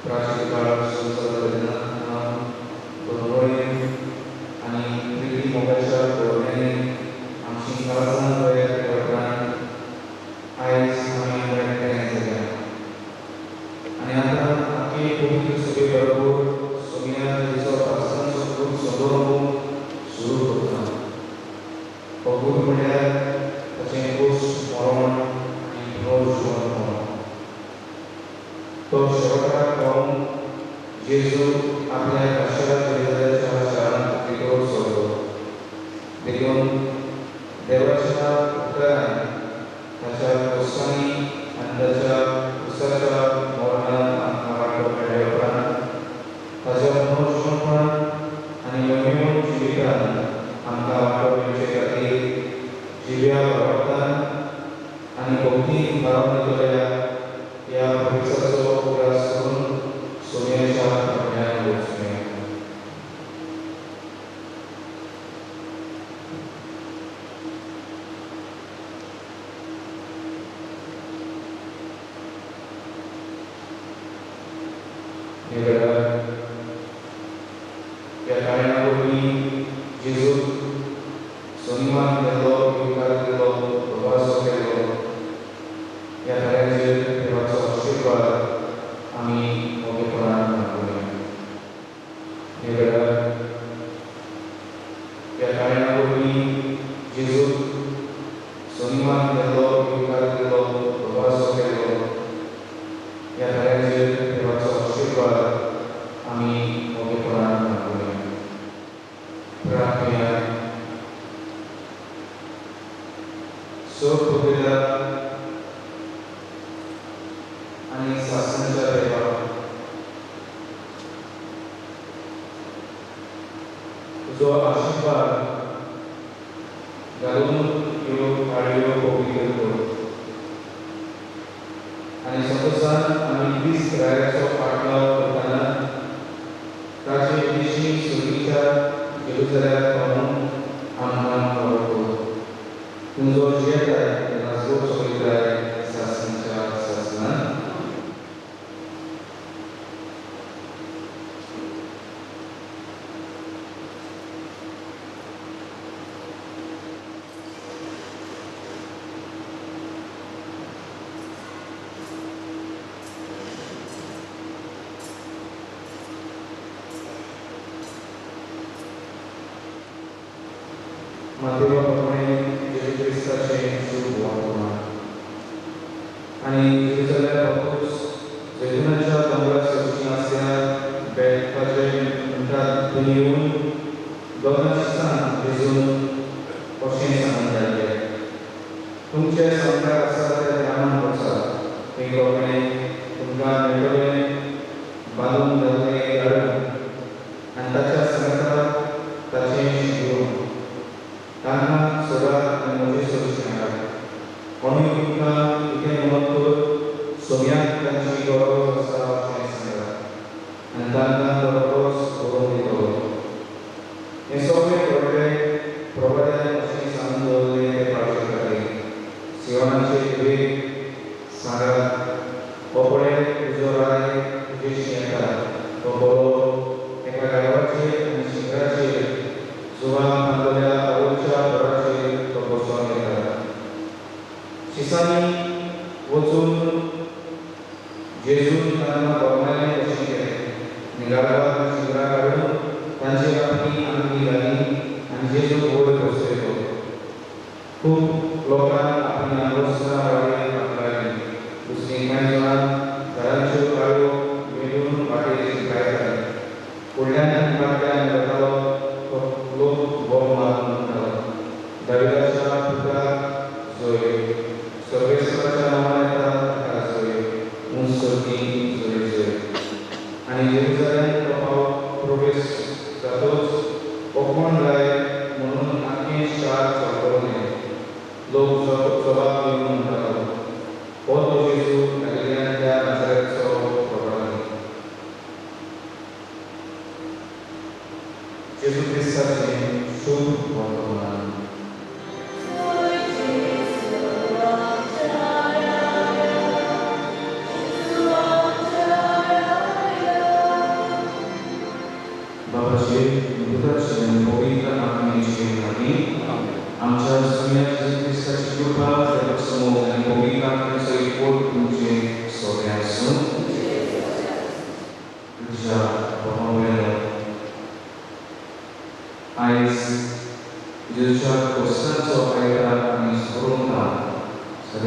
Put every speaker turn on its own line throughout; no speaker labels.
प्राचीन काळात सुरू जाता तेन्ना दोनवळीन आनी प्रिती मोगाच्या धोरणांनी आमची काळजां तयार केल्या उपरांत आयज आमी हांगा एकठांय जाल्या आनी आतां आख्खी पवित्र सभे बरोबर सोम्या जेजूचो पास्कांचो खूब समारंभ सुरू करता. हो गुरू म्हळ्यार ताचें खोस मरण आनी पुनर्जिवनपण. तो शेवटाक पावून जेजू आपल्या खाशेल्या जेरुजालेच्या शारांत भितर सरलो. देखून देवाच्या उपकारान ताच्या खोसांनी आनी ताच्या क्रुसाच्या मरणान आमकां वांटो मेळ्ळे उपरांत ताच्या पुनर्जिवनपणान आनी नव्या जिवितान आमकां वांटो मेळचे खातीर जिव्या भावार्थान आनी भक्तीन भारावन येतल्या ह्या भविष्याचो उगडास करून सोम्याच्या फाटल्यान वचुया. ह्या कारणां वरवीं जेजू सोनिमान केल्लो, येवकार दिलो, प्रवासो केलो. ह्या कार्याचेर देवाचो आशिर्वाद आमी मोगेपणान मागुया. ह्या वेळार ह्या कारणां वरवीं जेजू सोनिमान केल्लो, येवकार दिलो, प्रवासो केलो. ह्या कार्याचेर देवाचो आशिर्वाद आमी मोगेपणान मागुया. प्रार्थुया. सोपुतेला आनी सासणाच्या देवा, तुजो आशिर्वाद घालून ह्यो काळयो पवित्र कर आनी संतोशान आमी क्रिस्त रायाचो फाटलाव करतना ताचे विशीं सुर्गीच्या जेरुजाल्याक पावून आमकां खबर कर. तुजो जियेताय तेन्ना चलयताय सासणाच्या सासणान. मातेवा प्रमाणे जेजू क्रिस्ताचें शुभ वर्तमान. आनी जेरुजालेम पावतकूच जैतुनाच्या दोंगरा सवशीं आसल्या बेतफाजे म्हणटात थंय येवन दोगां शिसांक जेजून अशें सांगून धाडलें, तुमचे सामकार आसा त्या ग्रामांत वचात, थंय रोखडें तुमकां मेळटलें बांदून घातलें एक गाडूं आनी ताच्या सांगाता ताचें शिंगरून. तांकां सोडात आनी म्हजे सरशीं हाडात. कोणूय तुमकां कितें म्हणत तर सोम्याक तांची गरज आसा अशें सांगात आनी तांकां तो रोखडोच करून दितलो. हें सगळें घडलें प्रवाद्यान अशें सांगून दवरलें तें पाळचे खातीर. सियोनाचे धुवेक सांगात, हो पळय तुजो राय तुजेशी येता, तो बरो एका गाडवाचेर आनी शिंगराचेर जुवान बांदलेल्या आवयच्या घराचेर तो बसोन येता. शिसांनी वचून जेजून तांकां फर्मायलें तशें केलें. आनी गाडवाक आनी शिंगरां काडून तांचेर आपली आंगी घाली आनी जेजूक वयर बसयलो. खूब लोकांक आपलीं आंगवस्त्रां वाटेर पातळायलीं. दुसरीं कांय जाणां झाडांच्यो काळ्यो मेळून वाटेर शिंपडायतालीं. फुडल्यान आनी फाटल्यान वतालो तो लोक बोब मारून म्हणटालो, दाविदाच्या पुताक जोय, सर्वेस्पराच्या नांवान येता ताका जोय, ऊंच सर्गी जोय जोय. आनी जेरुजालेम तो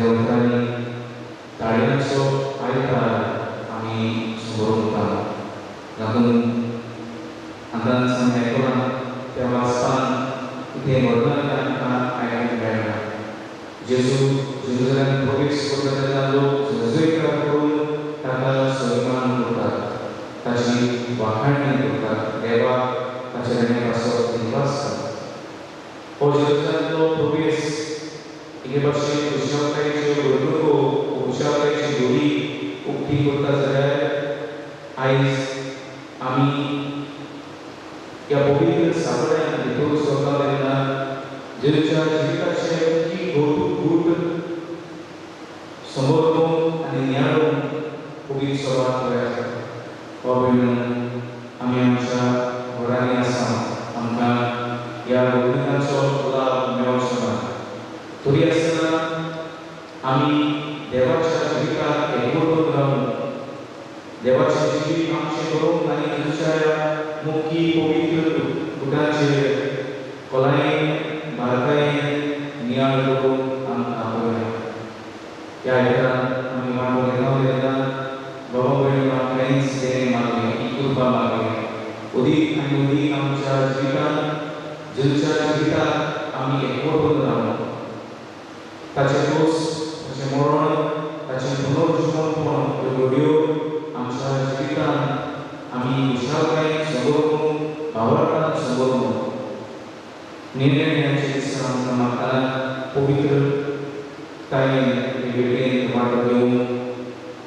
ताच्या उतरांनी ताळयांचो आयतार आमी समोर उरता. तातूंत आतां आमी आयकलां त्या वाचपान कितें घडलां तें आमकां आयकूंक मेळटा. जेजू जेरुजलेमांत प्रवेश करता तेन्ना लोक जयजयकार करून ताका सन्मान करतात, ताची वाखाणणी करतात, देवाक ताच्या देण्या पासत दिनवासतात. हो जेरुजलेमांतलो प्रवेश एके भाशेन खुशालकायेच्यो घडणुको, खुशालकायेची घडी उक्ती करता जाल्यार आयज आमी ह्या पवित्र सांतोड्यांत भितर सरता तेन्ना जेजूच्या जिविताचे मुखी गूट समोर आनी नियाळून पवित्र सभा तयार जाता. हो भयणो आमी आमच्या घरांनी आसा, आमकां ह्या घडणुकांचो लाभ मेळचो ना, तरी आसतना आमी देवाच्या जिविताक एकवटून रावून देवाचें जिवीत आमचें करूंक आनी जेजूच्या ह्या मुखी पवित्र गुटांचेर खोलायेन बारकायेन नियाळ करूंक आमकां आपयला. ह्या आयतारान आमी वांटो घेता तेन्ना बाबा भयणीन आमकां हेंच देणें मागलें, ही कृपा मागली, अदीक आनी अदीक आमच्या जिवितांत जेजूच्या जिविताक आमी एकवटून रावूं, ताचें खोस, ताचें मरण, ताचें पुनर्जिवनपण ह्यो घडयो आमच्या जिवितांत आमी खुशालकायेन समोर भावार्थान समोर निर्णयाचे दिसा आमकां मागतना पवित्रतायेन वेगळेन वांटो घेवन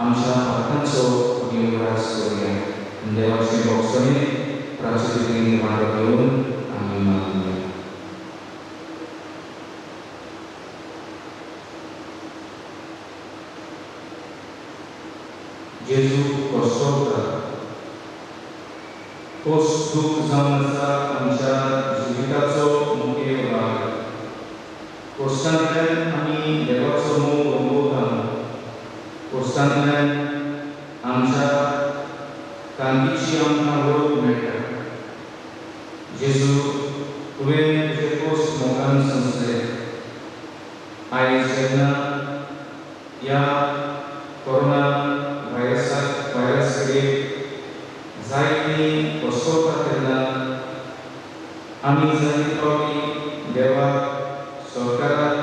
आमच्या पातकांचो आमी उगडास करुया. देवाचे भोगसणेन प्राचुर्यतेन वांटो घेवन आमी मागुया. जेजू कोसळटा, खोस दूख जावन आसा आमच्या जिविताचो मुखेल भाग. कोश्टांतल्यान आमी देवाचो मोग अनुभवता, कोश्टांतल्यान आमच्या तांकीची आमकां वळख मेळटा. जेजू तुवें तुजें कोश्ट मोगान सोंसलें. आयज जेन्ना ह्या कोरोना व्हायरस कडेन जायतीं कोसळटा तेन्ना आमी जायते फावटी देवाक, सरकाराक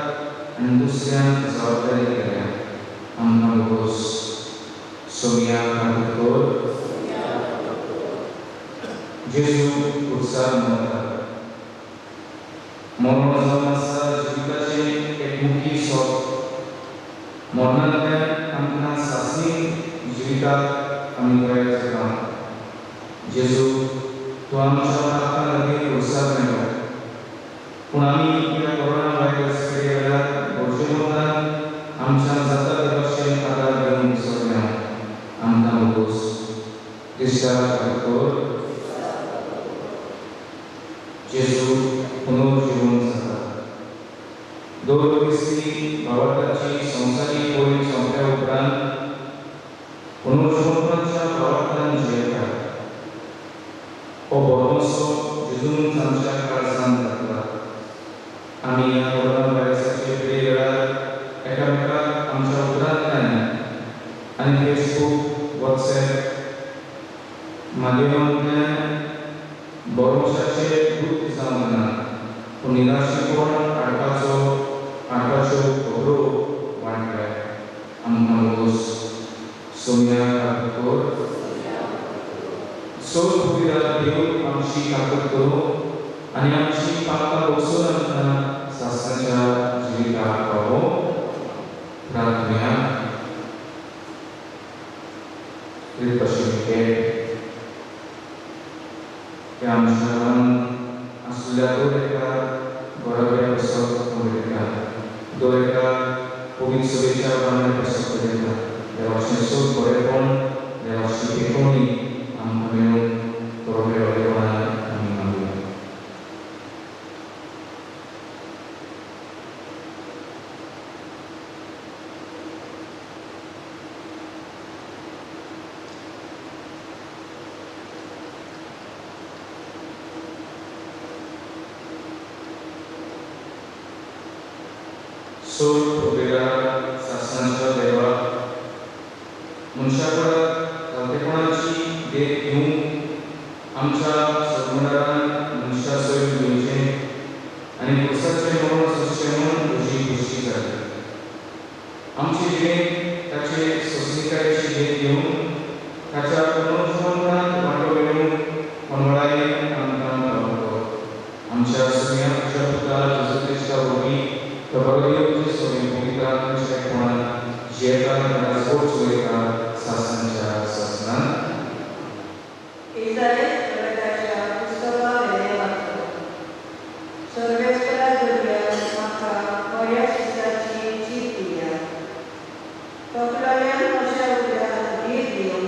आनी दुसऱ्यांक जबाबदारी केल्या. आमकां भोगोस सोमया काकूत कर. जेजू खुर्सार मरता. मरण जावन आसा जिविताचें एक मुखी सोप. मरणांतल्यान आमकां सासणी जिविताक आमी तयार जाता. जेजू तूं आमच्या पापां खातीर खुर्सार मेलो, पूण आमी ह्या कोरोना व्हायरस कडेन वेळार गरजेमतान आमच्या जाता ते भाशेन आदार घेवन विसरल्या. आमकां भोगोस दिसता कर. जेजू पुनर्जिवन जाता. दर क्रिस्ती भावार्थाची संवसारीक मोहीम सोंपल्या उपरांत पुनर्जिवनपणाच्या भावार्थान जियेता. हो भरवंसो जेजूनच आमच्या काळजांत घातला. आमी ह्या कोरोना व्हायरसाचे पिडे वेळार एकामेकाक आमच्या उतरांतल्यान आनी फेसबूक, वॉट्सएप माध्यमांतल्यान भरवंशाचें दूख जावंक ना, पूण निराशेपण हाडपाच्यो खबरो वांटल्या. आमकां भोगोस सोमया काकूत कर. सोद पवित्र देव आमची काकूत करूं आनी आमची पापां भोगसून आमकां सासणाच्या जिविताक पावोवं. प्रार्थना. ह्या आमच्या गांवांत आसलेल्या दर एका घराब्या पासत उलयता, दर एका पवित्र सभेच्या वांगड्या पासत उलयता. देवाचें सोद बरेपण, देवाची पेखवणी आमकां मेळून बरोबर बरेपणान आमी मागुया. सोड पवित्र मनशापरात खालतेपणाची देख घेवंक आमच्या सोदमंडळान मनशा सयत घेवचें आनी पुरसाचें मरण सोंसचें म्हूण तुजी खुशी जाली. आमचे जिणेंत ताचे सोंसणिकायेची देख घेवन ताच्या पुनरुत्थानांत वांटो मेळूंक मनवळायेन आमकां पावतो. आमच्या सुम्या तुज्या पुता जेजू क्रिस्ता वरवीं तो बरो देव तुजे सगळें पवित्र आत्म्याच्या एकपणान जियेता आनी राजवट चलयता सासणाच्या सासणान.
इसायास प्रगटाच्या पुस्तका वेलें वाचप. सर्वेस्परा दर्यान म्हाका बऱ्या शिस्ताची चीट दिल्या. तकलोल्यान म्हज्या उतराक धीर दिवन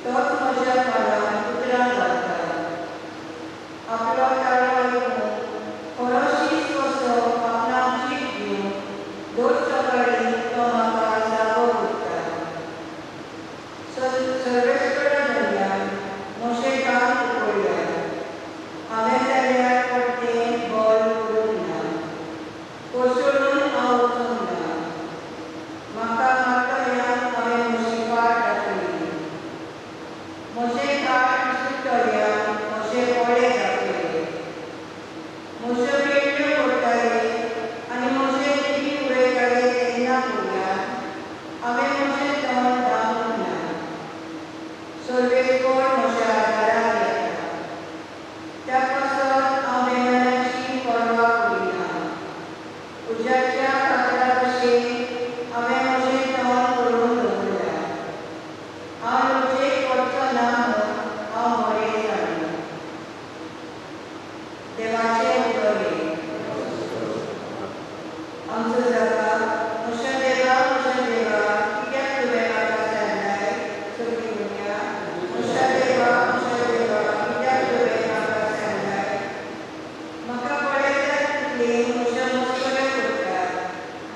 तोच म्हज्या कानार उतरां घालता. आपलो ताळो आयकून खरो शीस कसो आपणाक चीट दिवन दर सकाळीं तो म्हाका जागो करता. सर्वेस्परा दर्यान म्हजें कान उगडल्यात. हांवें जाल्यार परतें बल करूंक ना, कोसळून हांव वचूंक ना. म्हाका मारतल्यांक हांवें म्हजी फाट दाखयली, म्हजें कान पिसुट्टल्यांक म्हजे पोळे दाखयले. म्हज्यो पेडण्यो करताले आनी म्हजे निती उडयताले तेन्ना पळयात हांवें म्हजें तोंड दामूंक ना. सर्वेस्पर म्हज्या आदाराक येता, त्या पासत हांव बेमानाची पर्वा करिना. उज्याच्या फातरा भशेन हांवें म्हजें तोंड करून दवरलां. हांव लजेक पडचो ना म्हूण हांव बरें जालें. देवाचें उतर हें. आमचो जाता म्हज्या देवा म्हज्या देवा कित्याक तुवें म्हाका सांडलाय? सगळीं म्हणया, म्हज्या देवा म्हज्या देवा कित्याक तुवें म्हाका सांडलाय? म्हाका पळयतात तितले म्हज्यो मस्कऱ्यो करतात,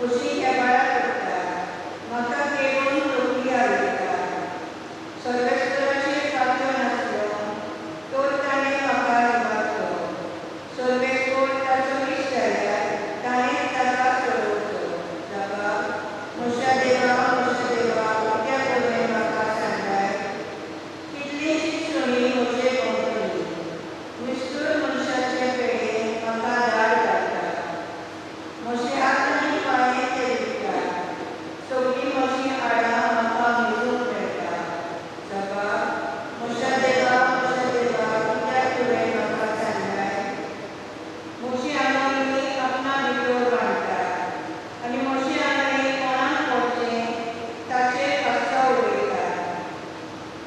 म्हजीं हेबाळां करतात, म्हाका खेळून तकली हालयतात. सर्वेस्पराचेर फात्यो नासलो तर ताणें म्हाका निवारचो. सर्वेस्पर ताचो इश्ट जाल्यार ताणेंच ताका सोडोवचो. जापा, म्हज्या देवा म्हज्या देवा कित्याक तुवें म्हाका सांडलाय? कितलींशीं सुणीं म्हजे भोंवतणी, निश्ठूर मनशाचे पेडे म्हाका धाड घालतात. म्हजे हात आनी पांय ते विकतात, सगळीं म्हजीं हाडां म्हाका मेजूंक मेळटा. जापा, म्हज्या देवा म्हज्या देवा कित्याक तुवें म्हाका सांडलाय? म्हजी आंगवणी आपणा भितर बांदतात आनी म्हजी आंगणे कोणाक पडचें ताचेर कास्ता उडयतात.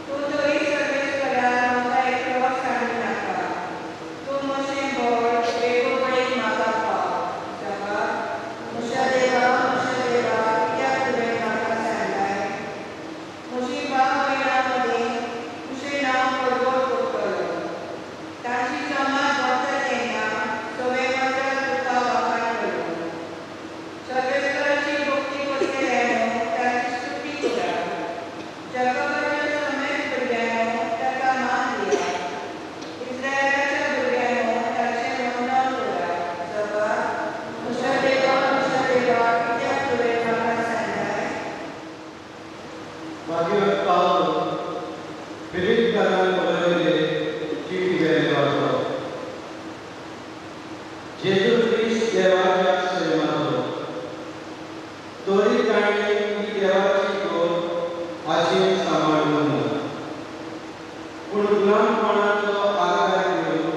तूं तरी सर्वेस्परा म्हाका एकलो सांडूं नाका. तूं म्हजें बळ बेगोबेग म्हाका पाव. जापा, म्हज्या देवा म्हज्या देवा कित्याक तुवें म्हाका सांडलाय? म्हजी भाव भयणां मदीं तुजें नांव परगट करतलो. तांची जमात भरता तेन्ना सवेवाचा तुका वाखाणटलो. सर्वेस्पराची भक्ती करतल्यांनो ताची स्तुती करात. जाकोबाच्या समेत भुरग्यांनो ताका मान दियात. इस्रायलाच्या भुरग्यांनो ताचें वंदन करात. जापा, म्हज्या देवा म्हज्या देवा कित्याक तुवें म्हाका सांडलाय?
मागीर पावलो फिलिपकारान बरयल्ले चिटी वेलें वाचप. जेजू क्रिस्त देवाच्या सैमाचो, तरी ताणें ही देवाची गोर आशेन सांबाळूंक ना, पूण गुलामपणाचो आकार घेवन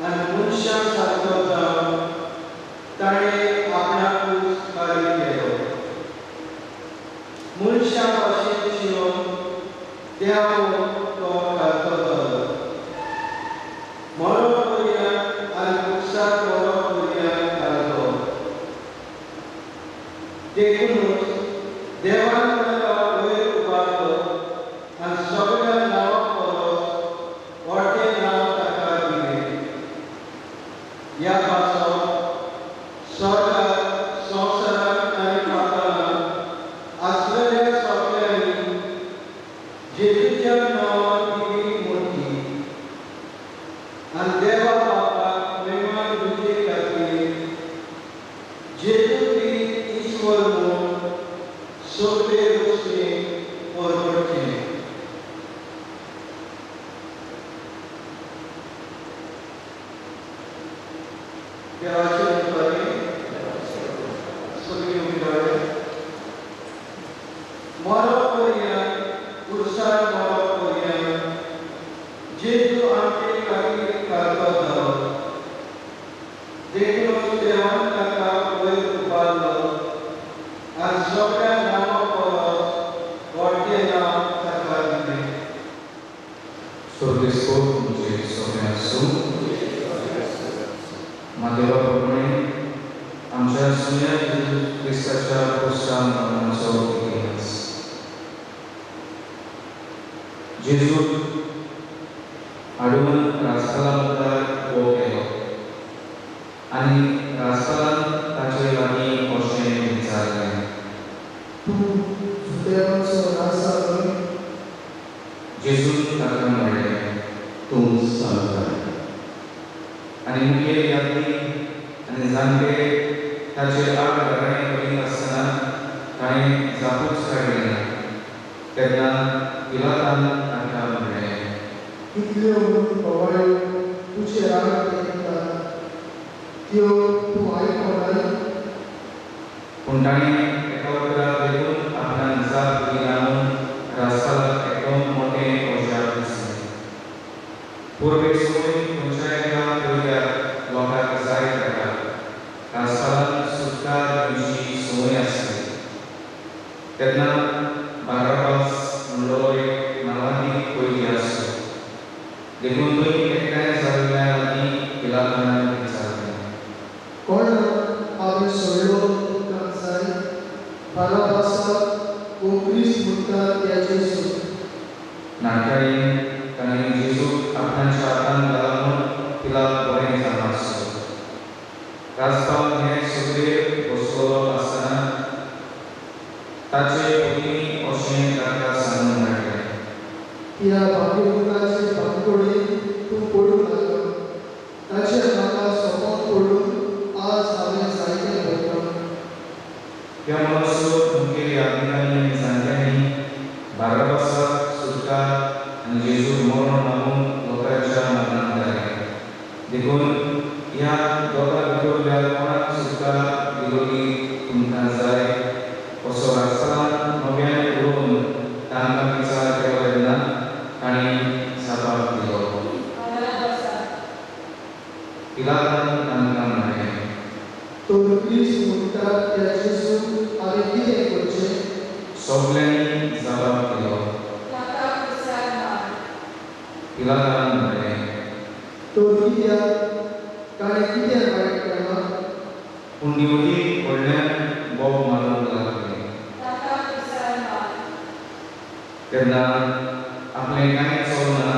आनी मनशां सारको जावन ताणें आपणाकूच खाली केलो. मनशां भाशेन शिरोवन देवान तो खालतो जालो. मरो पर्यंत आनी खुर्सार मरो पर्यंत खालतो. देखुनूच देवान ताका वयर उबारलो आनी सगळ्या नांवां परस व्हडलें नांव ताका दिलें. ह्या पासत स्वर्गात, संवसारांत आनी पाताळांत आसलेल्या सगळ्यांनी जेजूच्या नांवान दिली मोठी आनी देवा बापाक महिमा दिवचे खातीर जेजू क्रिस्त ईश्वर म्हूण सगळे रुसणे परगटचे. मरो करुया, पुरसार मरो करुया. जेजू आमचे खातीर कातो जालो, देखून देवान ताका वयर उबारलो आनी सगळ्या नांवा परस व्हडलें नांव ताका दिलें.
स्वर्गेस्त तुमचे सोंपें आसूं. म्हादेवा प्रमाणे आमच्या सुन्या जेजू क्रिस्ताच्या क्रुसा मरणाचो इतिहास. जेजू हाडून राजपाला मुखार उबो केलो आनी राजपालान ताचे लागीं अशें विचारलें,
तूं जुदेवांचो राजा न्हय?
जेजून ताका म्हणलें,
तूं सांगता.
आनी मुखेल यादीक आनी जाणटे ताचे आड गाराणें करीत आसतना ताणें जापूच काडली ना. तेन्ना पिलातान ताका म्हणलें,
कितल्यो म्हूण बोवाळ्यो तुजे आड ते दितात त्यो तूं आयकनाय?
पूण ताणें एका उतराक देखून आपणाक जाप दिना म्हूण राजपालाक एकदम मोटें अजाप दिसलें. पुर्वेक संवय खंयच्या एका पयल्याक लोकांक जाय ताका राजपालान सुटका दिवची संवय आसली. तेन्ना बाराबास म्हणलो एक नांवादीक पयली आसलो. देखून थंय एकठांय जाल्ल्या लागीं पिलातान विचारलें,
कोणाक हांवें सोडलो तुमकां जाय, बाराबासाक वो क्रिस्त म्हणटा त्या जेजूक?
नाटकायेन ताणें जेजूक आपणाच्या हातान घाला म्हूण पिलात बरें जाणा आसलो. राजपाल हे सगळे बसलेलो आसतना ताचे भगिनी अशें ताका सांगून धाडलें,
त्या भाग्यवंताचे भानगडीन तूं पडूं नाका. ताचें म्हाका सपन पडून आज हांवें जायतें भोगलां.
त्या म्हणसर मुखेल याज्ञिकांनी आनी जाणट्यांनी बाराबासाक सुटका आनी जेजूक मरण मागूंक लोकांच्या मनांत घालें. देखून ह्या दोगां भितरल्या कोणाक सुटका दिलोली तुमकां जाय असो राजपालान नव्यान उलोवन तांकां विचार केलो तेन्ना तांणी जबाब दिलो. पिलातान तांकां म्हणलें,
तर क्रिस्त म्हणटा त्या जेजूक हांवें कितें करचें?
सगल्यांनी जबाब दिलो. पिलातान म्हणलें,
तर कित्याक, ताणें कितें वायट केलां?
पूण यहुदी व्हडल्यान बोब मारूंक लागले. तेन्ना आपलें कांय चलना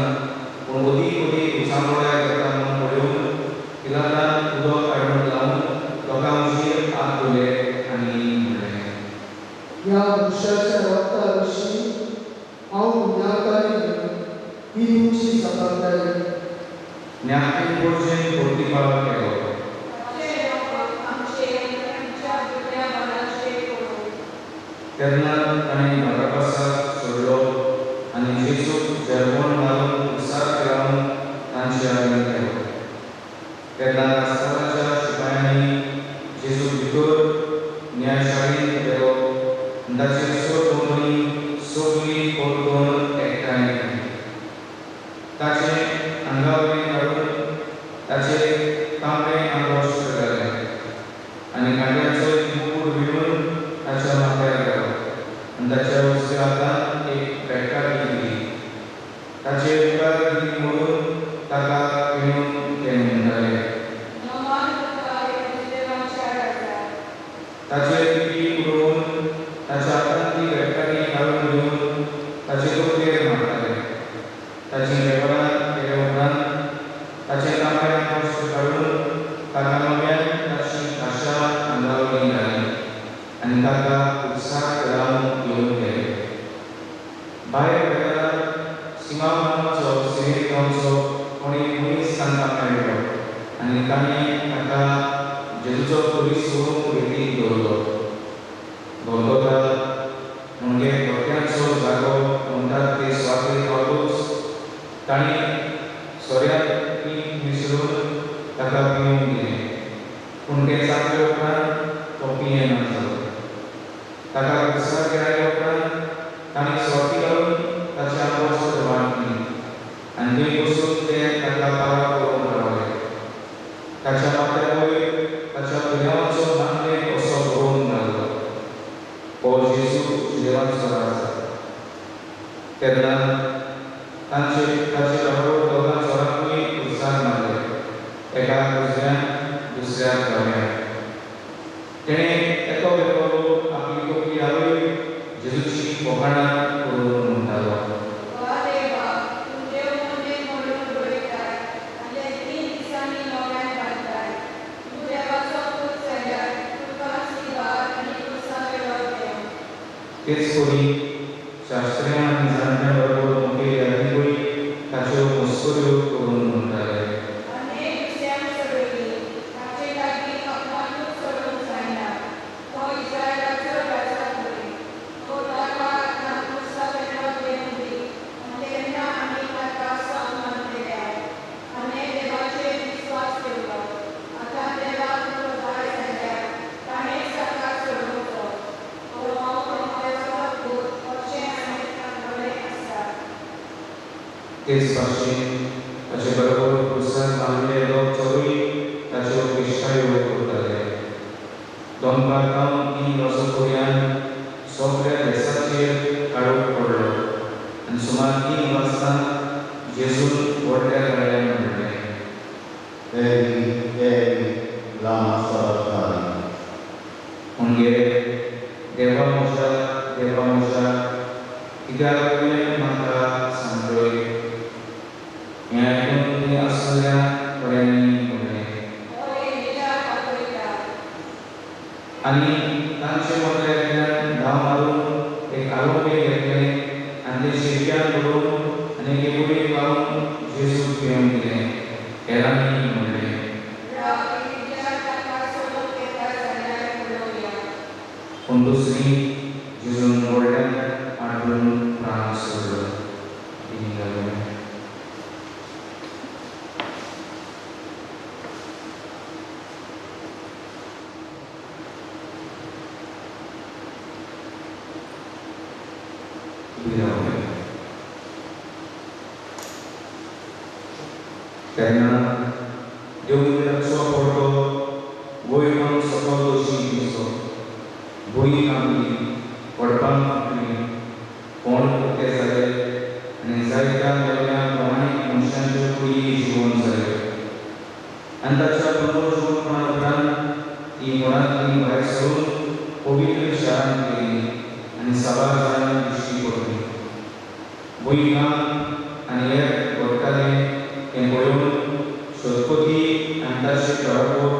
पूण अदीक अदीक उचांबळाय जाता म्हूण पळोवन पिलातान उदक हाडून लावन लोकां हुजीर हात धुले आनी म्हणलें,
ह्या मनशाच्या रक्ता विशीं हांव गुन्यांवकारी न्हय, ही तुमची जबाबदारी.
ज्ञाती पुरजेन प्रतिपाळ केलो. तेन्ना ताणें बाराबासाक सोडलो आनी जेजूक जेरवण मारून कुसार फिरावन तांचे आदीन केलो. तेन्ना राजपालाच्या शिपायांनी जेजूक भितर न्यायशाळेंत व्हेलो आनी ताचे सरभोंवतणी सगळी परतण एकठांय केली. ताचें आंगावयलें काडून ताचेर एक तांबडें आंगवस्त्र घालें आनी कांट्याचो एक मुकूट विणून ताच्या माथ्यार घालो आनी ताच्या उजव्या हातांत एक बेडकाठी दिली. ताचे मुखार दिली मोडून ताका पिणून ते म्हणटाले, ताचेर पिठी उडोवन ताच्या हातांतली बेडकाठी काडून घेवन ताचे तकलेर मारताले. ताचीं वेव्हारां केले उपरांत ताचें तांबडें आंगवस्त्र काडून ताका नव्यान ताची खाशा आंगावली घाली आनी ताका उत्साह फिरावन घेवन गेले. भायर वेतना सिमांव नांवाचो सिरेन गांवचो कोणी मनीस तांकां मेळ्ळो आनी ताणें ताका जेजूचो खुरीस व्हरूंक वेठीक दवरलो. गोलगोथा म्हणजे धोक्यांचो जागो म्हणटात ते सुवातेर पावतूच ताणें सोऱ्यांत पींत मिसळून ताका पिवंक दिलें. पूण तें चाखले उपरांत तो पियेना जालो. ताका कुसार गिरायले उपरांत हो जेजू देवाचो राजा. तेन्ना तांचे ताचे बरोबर दोगां चोरांकूय खुर्सार मारले, एका उजव्यान दुसऱ्याक दाव्यान. तेणें येतो वेतो लोक आपली तकली हालयत जेजूची फकाणां करून म्हणटालो,
वा देवा, तूं देव मंदीर मोडून उडयताय आनी तें 3 दिसांनी नव्यान बांदताय. तूं देवाचो पूत जाल्यार तुकाच लिबार आनी खुर्सावेलो देव.
तेच परी शास्त्र्यां आनी जाणट्यां बरोबर मुखेल यादीकूय ताच्यो मस्कऱ्यो करून म्हणटाले,
आनी दुसऱ्यांक सोडयली, ताचे लागीं आपणाकूच सोडूंक जायना. तो इस्रायलाचो राजा खरे. तो ताका आतां खुर्सावेलो देंव दी आनी तेन्ना आमी ताका सम मानतले. आनी देवाचेर विस्वास ठेवलो. आतां देवाक तो जाय जाल्यार ताणेंच ताका सोडोवचो. तो हांव देवाचो पूत अशें हाणें सांगलेलें आसा.
तेच भाशेन ताचे बरोबर खुर्सार मारिल्ले दोग चोरूय ताच्यो केश्टायो करताले. दनपार जावन 3 वर्सां पर्यंत सगळ्या देसाचेर काळोख पडलो आनी सुमार 3 वाजता जेजून व्हडल्या गळ्यान म्हणलें,
Eli, Eli, lama sabachthani.
म्हणजे देवा म्हज्या, देवा म्हज्या, कित्याक तुवें म्हाका सांगलें? हें आयकून थंय आसलेल्या थोड्यांनी म्हणलें,
हो एलिजाक आपयता.
आनी तांचे मदल्या एकल्यान धांव मारून एक आलोंबें घेतलें आनी तें शिरक्यान बुडोवन आनी एके गुळयेक लावन जेजूक पिवंक दिलें. हेरांनी म्हणलें,
राव, एलिजा ताका सोडूंक येता जाल्यार पळोवया.
पूण दुसरी जेजून व्हडल्यान आड्डून प्राण सोडलो. तेन्ना देव मंदिराचो पडदो वयर येवन सकयल दोशी दिसलो. भूंय कांपली, व्हडपां फुटलीं, फोंड उक्ते जाले आनी जायत्या मेल्ल्या प्रमाणीक मनशांच्यो कुडी जिवन जाल्यो. आनी ताच्या पुनर्जिवनपणा उपरांत ती फोंडांतली भायर सरून पवित्र शारांत गेली आनी साबार जाणांक दिश्टी पडली. भूंयकांप आनी हेर घडटालें तें पळोवन शतपथी आनी ताचे बरोबर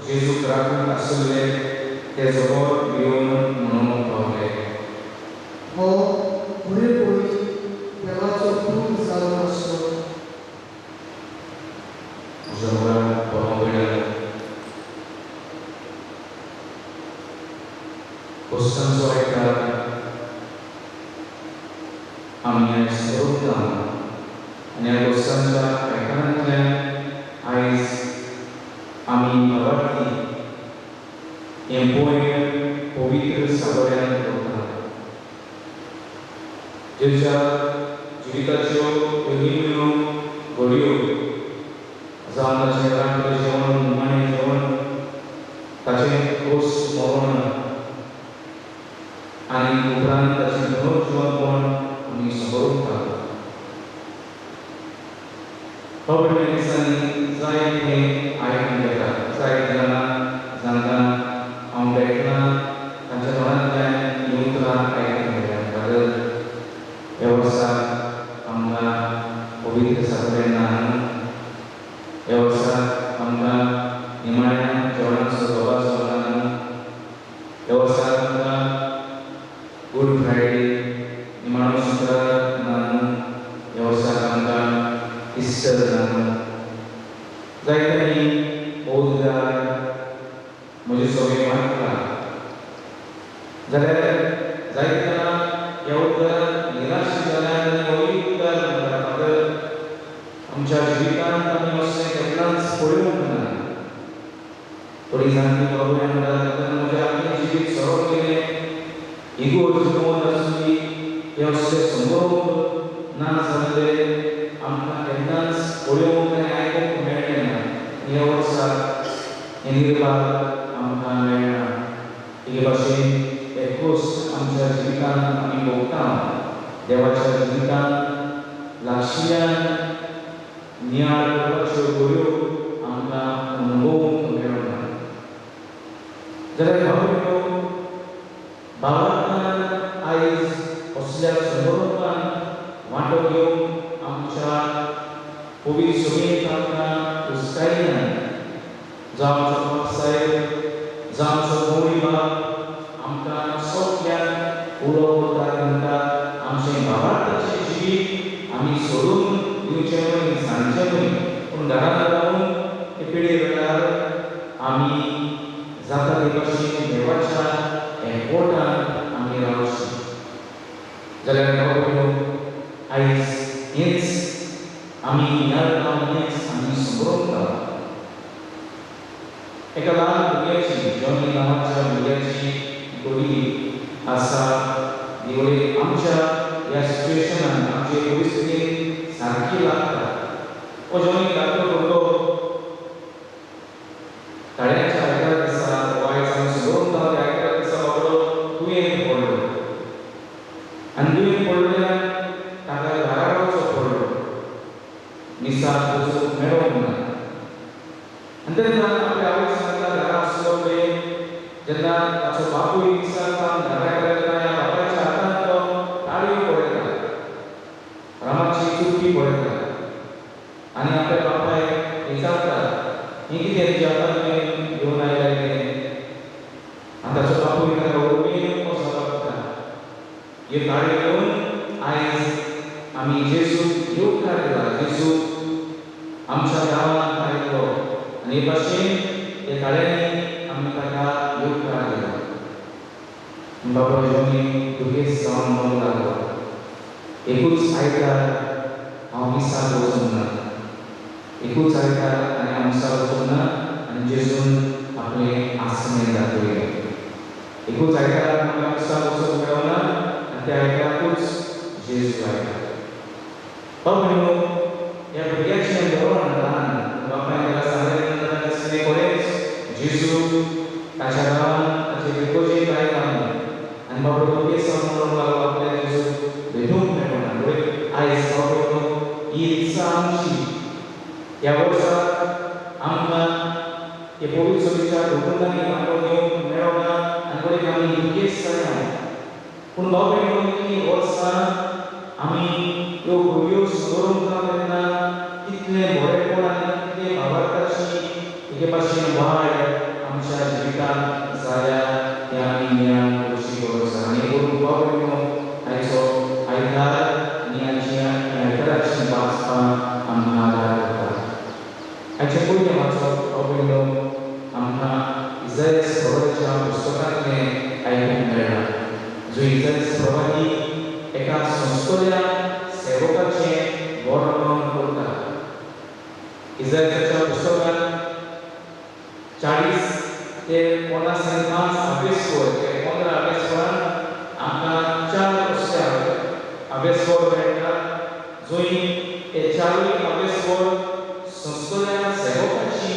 जेजूक राखूंक आशिल्ले ते जबर भिवन म्हणूंक पावले,
हो खरेपणी देवाचो पूत जावन आसलो.
म्हज्या मुखार भावा भयणांनो, क्रिस्तांचो आयतार आमी आयज करूंक आनी ह्या क्रिस्तांच्या आयतारांतल्यान आयज आमी भावार्थी हें पळय पवित्र सादोऱ्यान करता. जेच्या जिविताच्यो ह्यो निमण्यो घडयो जावन ताचें रात्र जेवण, निमाणें जेवण, ताचें खोस मरण आनी उपरांत ताचें पुनर्जिवनपण आमी समजता. खबरे दिसांनी जायतें आयकूंक येता. जायते जाणां जांकां हांव भेटना तांच्या तोंडांतल्यान हीं उतरां आयकूंक येता. फादर, ह्या वर्सा आमकां पवित्र सासरें ना, ह्या वर्सा आमकां निमाण्या जेवणाचो दबाजो ना, ह्या वर्सा आमकां गुड फ्रायडे निमाणो शुक्रार ना, ह्या वर्सा आमकां इस्टर ना. जायत्यांनी हो उद्गार म्हजे सगळें मागता जाल्यार जायते जाणां ह्या उद्गारान निराश जाल्यार आनी होय उद्गार म्हणटा, फादर, आमच्या जिवितांत आमी असलें केन्नाच पळोवंक ना. थोडीं जाणटीं बाबूय म्हणटा, फादर, म्हजें आख्खें जिवीत सरोप गेलें, इगोर्ज जिवन आसली, हें असलें समरोवंक ना जाल्लें आमकां केन्नाच पळोवंक आनी आयकूंक मेळ्ळें ना. ह्या वर्सा हें निर्भाग आमकां मेळना. हे भाशेन हे खोस आमच्या जिवितांत आमी भोगता. देवाच्या जिवितांत लागशिल्ल्यान नियाळ करपाच्यो घडयो आमकां अनुभवूंक मेळना. जाल्यार भाव भावार्थान आयज असल्या संदर्भान वांटो घेवन आमच्या पवित्र सभेंत आमकां उस्कायल्यान जावं आमचो बाप साहेब, जावं आमचो गौरी बाब आमकां सगळ्यांक उलो करता, म्हणटा आमचें भावार्थाचें जिवीत आमी सोडून दिवचें न्हय, सांगचें न्हय, पूण घरांत रावन ते पिळे वेळार आमी जाता ते भाशेन देवाच्या एकवटान आमी रावचें. जाल्यार भाव आयज हेंच आमी नियाळटा, हेंच आमी समरोवता. एका ल्हान भुरग्याची, जॉनी नांवाच्या भुरग्याची गोडी आसा. दिवळे आमच्या ह्या सिच्युएशनान, आमचे परिस्थितीन सारकी लागता. हो जॉनी धाकटो भुरगो ताळ्यांच्या आयतारा दिसा, हो आयज आमी समरोवता त्या आयतारा दिसा बाबडो दुयेंत पडलो आनी दुयेंत पडल्यान ताका घरा रावचो पडलो, मिसाक वचूंक मेळोंक ना. आनी तेन्ना आपल्या आवय सांगता घरा आसलो पळय, जेन्ना ताचो बापूय मिसाक काम घरा येता तेन्ना ह्या बापायच्या हातांत तो ताळयो पळयता, रामाची चुटकी पळयता आनी आपल्या बापायक विचारता, हें कितें तुज्या हातांत तुवें घेवन आयला कितें? आनी ताचो बापूय ताका उमेदीन कसो जाप, ह्यो ताळयो घेवन आयज आमी जेजूक येवकार दिला, जेजू आमच्या गांवांत आयलो आनी हे भाशेन हे ताळ्यांनी आमी ताका येवकार दिला. बाबा जॉनी दुयेंस जावन म्हणूंक लागलो, एकूच आयतार हांव मिसाक वचूंक ना, एकूच आयतार आनी हांव मिसाक वचूंक ना आनी जेजून आपलें आसणें दाखयलें. एकूच आयतार म्हाका मिसाक वचूंक मेळना आनी त्या आयताराकूच जेजू आयला. बाबा ह्या भुरग्याचें धोरण ल्हान बापायन ताका सांगलें तेन्ना ताका दिसलें खरेंच जेजू ताच्या गांवांत ताचे इगर्जेंत आयला म्हणून. आनी बाबडो दुयेंस जावन म्हणूंक लागलो आपल्या जेजू भेटूंक मेळना. आयज बाबडो ही इत्सा आमची ह्या वर्सा आमकां हे पवित्र सभेच्या कुटुंबांनी वांटो घेवंक मेळना आनी बरें आमी दुयेंस जाल्या. पूण भाव भयणींनो, इतलीं वर्सां आमी ह्यो घडयो समरोवंक तेन्ना कितलें बरेपण आनी कितलें भावार्थाची एके भाशेन वाड आमच्या जिवितांत जाल्या तें आमी नियाळ करची गरज आसा. आनी करून भाव भयणींनो, आयचो आयतार आनी आयच्या आयताराची वाचपां आमकां आदार करता. आयचें पयलें वाचप भाव भयणींनो आमकां इजायस प्रवादाच्या पुस्तकांतलें आयकूंक मेळटा, जो इजायस प्रवादी एका संस्थोल्या सेवकाचें वर्णन करता. इजायसाच्या पुस्तकांत 40 ते 55 अभ्यासवर, 15 अभ्यासवरान आमकां 4 असले अभ्यासवर मेळटा, जंय हे 4 अभ्यासवर संस्थोल्या सेवकाची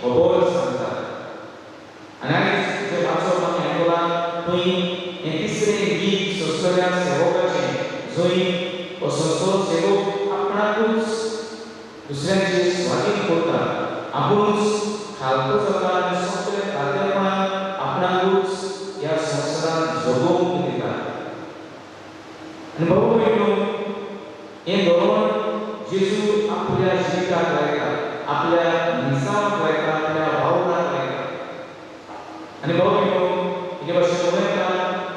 खबर सांगता. आनी आयज जें वाचप आमी आयकलां थंय हें तिसरें गीत संस्थोल्या सेवकाचें, जंय हो संस्थो सेवक आपणाकूच दुसऱ्यांचे स्वाधीन करता, आपुणूच खालतो जाता आनी सगळे खालतेपणान आपणाकूच ह्या संवसारांत जगोवंक दिता. आनी बाबा भयणींनो, हें धोरण जेजू आपल्या जिविताक लायता, आपल्या मिसावाक लायता, आपल्या वावराक लायता. आनी बाबा भयणींनो, एके भाशेन म्हणूं येता,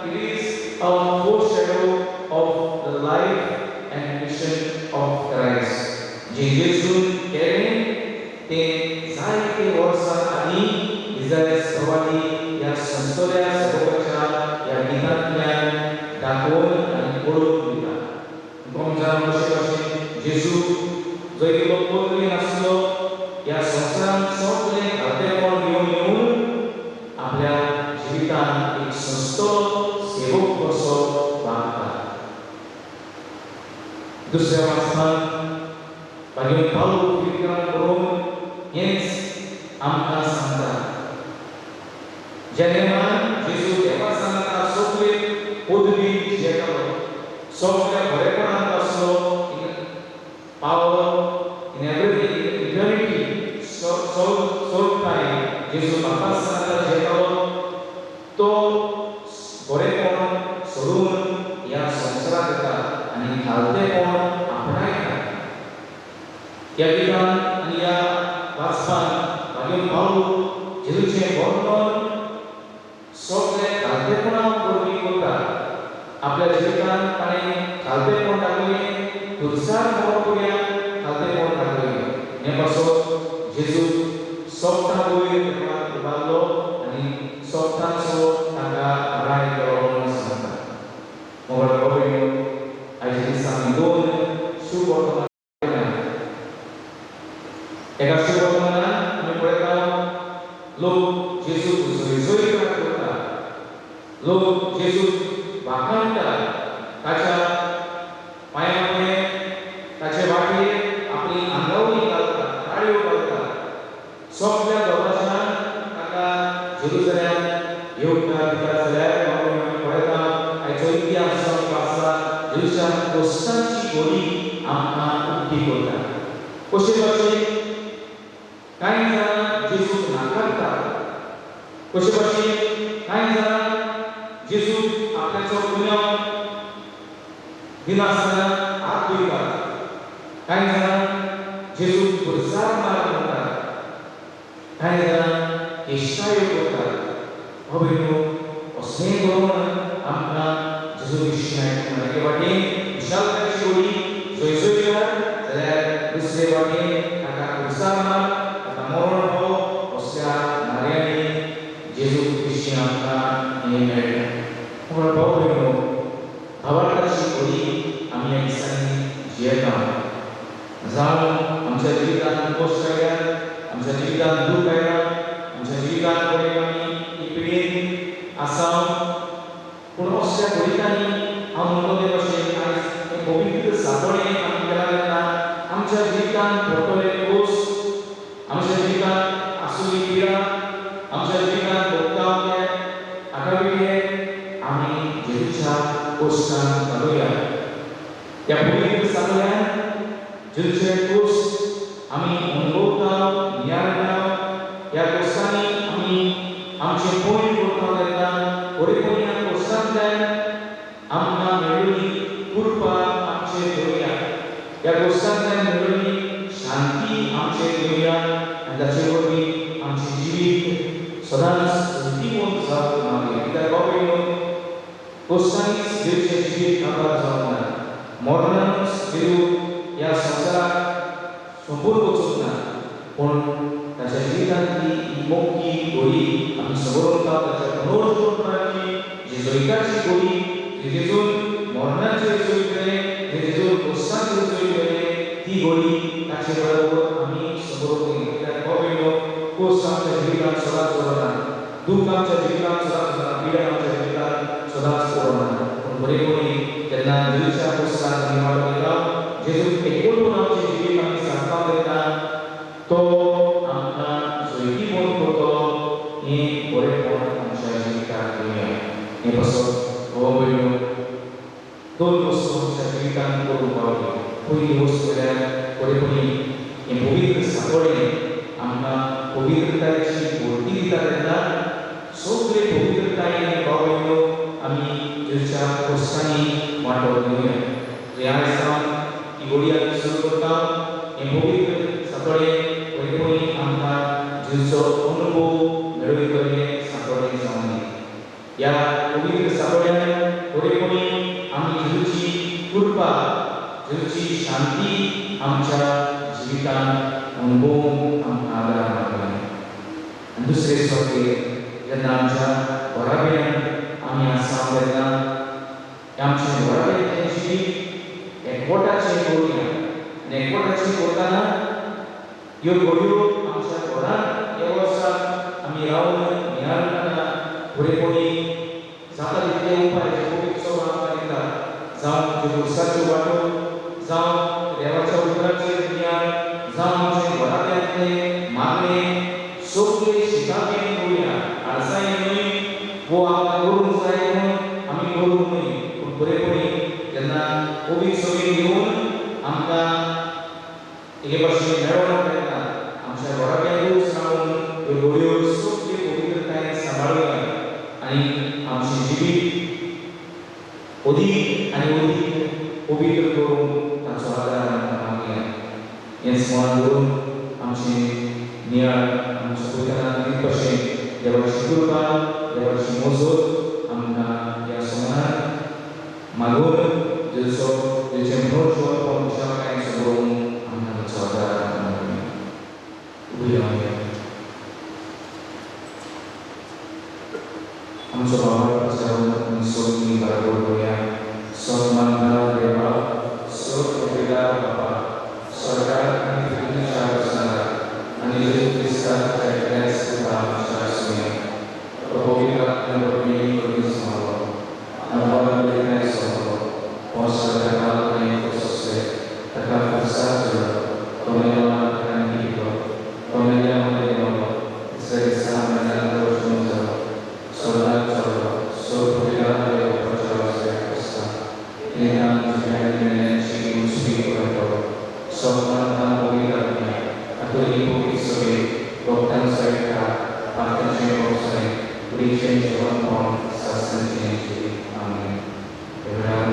it is a foreshadow of the life and mission of Christ. जें जेजून केलें तें जायते वर्सां आदीं इजायस प्रवादी ह्या संस्थोल्या सेवकाच्या ह्या गितांतल्यान दाखोवन आनी कळोवन दिता. कोण कशे भाशेन जेजू जो एकलो पदवी नासलो ह्या संवसारांत सगळें खालतेपण घेवन येवन आपल्या जिवितांत एक संस्थो सेवक कसो वागता. दुसऱ्या वाचपांत मागीर पावल फिलिपकारांक बरोवन हेंच आमकां सांगता, ज्या नेमान जेजू देवा सांगता सगळे पदवी जियेतालो, सगळ्या बरेपणांत आसलो, in power, in everything, in eternity, सोडटाय जेजू बापासनाता जियेतालो. तो बरेपण सोडून ह्या संवसारांत येता आनी खालतेपण आपणायता. ह्या गितान आनी ह्या वाचपान मागीर पावलू जेजूचें वर्णन सगळें खालतेपणा वरवीं करता. आपल्या जिवितांत ताणें खालतेपण दाखयलें, खुरसार मरण खालतेपण दाखयलें. हें पासत जेजू सोगटां वयर ताका उबारलो आनी सोगटांचो ताका राय केलो म्हणून सांगता. मोगाळ भाव-भयणीनो, आयच्या दिसा आमी दोन शुभवर्तमान. एका शुभवर्तमानान आमी पळयता लोक जेजूक जयजयकार करता, लोक जेजूक वाखाणटा, ताच्या पांया फुडें ताचे वाटेर आपली आंगावली घालता, ताळयो घालता. सगळ्या लोकांच्यान ताका जेरुजलेम येवकार दिता. जाल्यार आमी पळयता आयचो इतिहास जो आमी वाचता, जेजूच्या कोस्तांची गोडी आमकां उक्ती करता. कशे भाशेन कांय जाणां जेजूक नाकारतात, कशे भाशेन कांय जाणां जेजूक आपल्याचो गुन्यांव दिनासतना हात धुयतात, कांय जाणां जेजूक खुरसार मार म्हणटात, कांय जाणां केश्टायो करतात. भाव-भयणीनो, असलें करून आमकां जेजू विशीं आयकूंक एके वाटेन विशालतायेची ओडी जयजयकार, जाल्यार दुसरे वाटेन ताका खुरसार मार, ताका मरण पाव, असल्या नाऱ्यांनी जेजू विशीं आमकां हें मेळटा. म्हणून भाव-भयणीनो, भावार्थाची ओडी आमी ह्या दिसांनी जियेता. जावं आमच्या जिवितांत कश्ट आयल्यात, आमच्या जिवितांत दूख आयला, आमच्या जिवितांत पळय आमी ही पिडेन आसा, पूण असल्या घडितांनी हांव म्हणटलो ते भाशेन आयज हें पवित्र सातोळें आमी केलां तेन्ना आमच्या जिवितांत पडटले खोस, आमच्या जिवितांत आसुल्ली पिडा, आमच्या जिवितांत भोगता ते आटापिटे आमी जेजूच्या कोश्टान घालुया. ह्या पवित्र सातोळ्यान जेजूचे कोश आमी अनुभवता, नियाळटा. ह्या कोश्टांनी आमी आमचें पयण करता तेन्ना बरेपणी ह्या कोश्टांतल्यान आमकां मेळिल्ली कृपा आमचेर घेवया, ह्या कोश्टांतल्यान मेळिल्ली शांती आमचेर घेवया आनी ताचे वरवीं आमचें जिवीत सदांच जैतिवंत जावंक मागया. कित्याक भाव-भयणीनो, कोश्टांनीच जेजूचें जिवीत काबार जावंक ना, मरणानूच जेजू ह्या संवसाराक सोंपून वचूंक ना, पूण ताच्या जिवितांतली ही मोखी गोडी आमी खबर उरता. ताच्या पुनर्जीवनाची जी जैताची गोडी, जी जेजून मरणाचेर जैत केलें, जी जेजून कोश्टांचेर जैत केलें, ती गोडी ताचे बरोबर आमी खबर उरतली. कित्याक भाव-भयणीनो, कोश्ट आमच्या जिवितांत सदांच उरना, दूख आमच्या जिवितांत सदांच उरना, पिडा आमच्या जिवितांत सदांच उरना, पूण बरेपणी जेन्ना जेजूच्या कोश्टांत आमी वांटो घेता, जेजूक एकवटून आमचें जिवीत आमी सांगता तेन्ना तो आमकां जैतिवंत करतलो. हें बरेपण आमच्या जिवितांत घेवया. हें पासत भाव-भयणीनो, दोन वस्तू आमच्या जिवितांत करूंक पावली. पयली वस्तू म्हळ्यार बरेपणी हें पवित्र सातोळें आमकां पवित्रतायेची भरती दिता तेन्ना सगळे पवित्रतायेन भाव-भयणीनो आमी जेजूच्या कोश्टांनी वांटो घेवया. आयज सावन ही गोडी आमी सुरू करता. हें पवित्र सातोळें बरेपणी आमकां जेजूचो अनुभव मेळयतलें सातोळें जावन दी. ह्या पवित्र सातोळ्यान बरेपणी आमी जेजूची कृपा, जेजूची शांती आमच्या जिवितांत अनुभवूंक आमकां आदार मेळटलो. आनी दुसरे सुवातेर जेन्ना आमच्या घराब्यान आमी आसा तेन्ना आमच्या घराब्यांचें जिवीत एकवटाचें करुया. आनी एकवटाचें करतना ह्यो घडयो आमच्या घरांत ह्या वर्साक आमी रावन नियाळटना बरेपणी जाता तितले उपाय जे पवित्र सभा आमकां दिता, जावं ज्यो खुरसाच्यो वाटो, जावं देवाच्या उतराचेर नियाळ, जावं आमचें घराब्यांतलें मागणें, सगळें शितापेन करुया. आळसायेन न्हय, वो आमकां करूंक जाय म्हणून आमी करूंक न्हय. पवित्र सभेन येवन आमकां एके भाशेन मेळोवंक मेळटा. आमच्या घराब्यांतूच रावन ह्यो घडयो सगळ्यो पवित्रतायेन सांबाळुया आनी आमचें जिवीत अदीक आनी अदीक पवित्र करूंक ताचो आदार आमकां मागया. हें स्मरण दवरून आमचें नियाळ आमच्या पयताना तीच भाशेन देवाची कृपा, देवाची मजत आमकां ह्या सोमाराक मागून जेचो जेचें म्हणून विशालकायेन बरोवन आमकां ताचो आदार मागुया. उबी रावया. आमचो बाबा आसा आमी सगळीं बरोबर करुया. सन्मानता देवा, सर्व बाबा, सरकार आनी फिरकीच्या रचणारा आनी जेजू क्रिस्ताच्या एकल्याच पुता आमच्या आसुया. तो पवित्र आत्म्या वरवीं करून सांगलो आनी सोंपलो. पोसला ताका आनी सोंसले, ताका खुर्सार चडलो, तो मेलो आनी ताका दिलो, तो मेल्या मदें देंवलो, तिसऱ्या दिसा मेल्ल्यांतलो जिवंत जालो, स्वर्गाक चडलो, सर्व देवाच्या वासऱ्याक बसला. निदान जिव्यानी मेल्ल्यांची उजवी करतलो. सन्मानता पवित्र आत्म्या, कातोलीक पवित्र सभेक, भक्तांचो एकठार, पात्रांचें भोगसणें, कुडीचें जिवनपण, सासणाचें जिवीत. आमेन. ह्या वेळार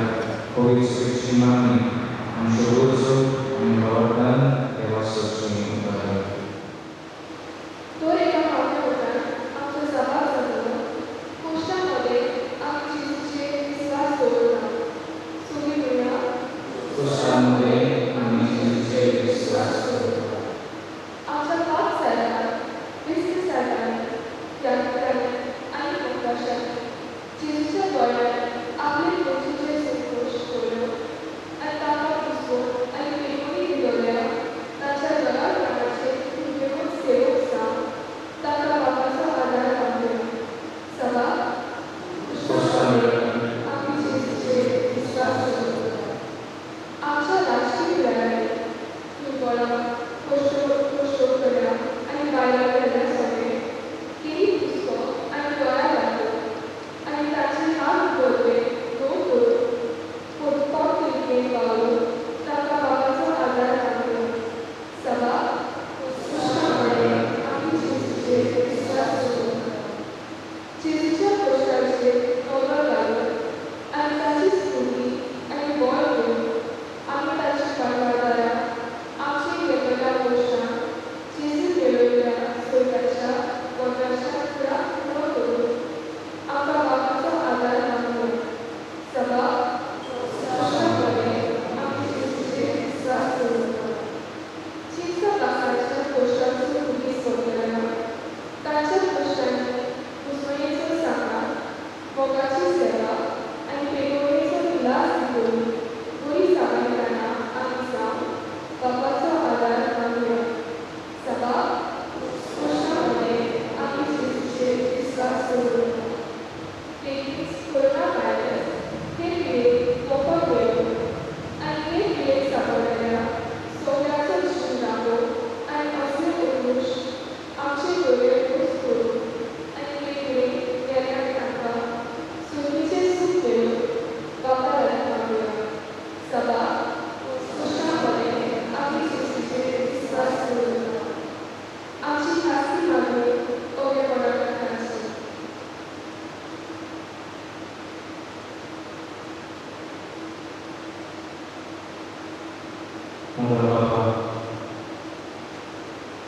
पवित्र सभेची मागणी, आमच्यो गरजो आनी भावार्थान देवा सरची उबारया.
तर एका पावल्या उपरांत आमचो सभाव जातलो. कोश्टा मदें आमी जेजूचेर विस्वास दवरता. सगळीं म्हणया,
क्रिस्तामध्ये आमी जेजूचेर विस्वास दवरता.
आमच्या पाप सायबान, क्रिस्त सायबांनी, यात्रिकांनी आनी मोक्काशांनी जेजूच्या दोळ्यार आपले मर्जीचे संतोश दवरलो आनी ताका पुसलो आनी पेटोवणी दिलोल्या ताच्या दयापणाचेर कृपेवंत सेवक जावन ताका बापाचो आदार मागुया. सभा, आमी जेजूचेर विस्वास दवरता. आमच्या राजकीय फुडारांनी, दुर्बळां, कश्टकऱ्यां आनी बायलां कडल्या सगळें केरी पुसको आनी दोळ्या घालून आनी ताचे हात बरोबर दो करून पोटपाक रितीन वावरून ताका बाबाचो आदार मागुया. सभा, आमी जेजूचेर विस्वास दवरता. जेजूच्या कोश्टाचेर नदर घालून आनी ताची स्फूर्ती आनी बळ घेवन आमी ताची भांडारां आमची घेतलेल्या कोश्टां जेजू मेळयल्ल्या स्वर्गाच्या वताच्या फुडाक पुरो करून आमकां बाबाचो आदार मागुया. सभा, आमी जेजूचेर विस्वास दवरता. चिंता बाकाच्या कोश्टाचो पुलीस करतल्या ताच्या कोश्टांनी कुसमणेचो सांगात, मोगाची सेवा आनी पेटोवणेचो विलास करून बरी सामायिकांना आमी जावन बापाचो आदार मागुया. सभा, कोश्टामध्ये आमी जेजूचेर विस्वास दवरता. लेगीत कोरोना व्हायरस हे पिडेक वखद मेळून आनी हे पिडेक सांपडलेल्या सगळ्यांचो जीव राखून आनी असले उत्कृश्ट आमचे दोळे खोस करून आनी हे पिडेक गेल्यार तांकां सुरकीचें सूख मेळून बापा लागीं मागुया. सभा, कोश्टामध्ये आमी जेजूचेर विस्वास दवरता. आमची खासगी मागणी ओगेपणान तांची.
मोगाळ बाबा,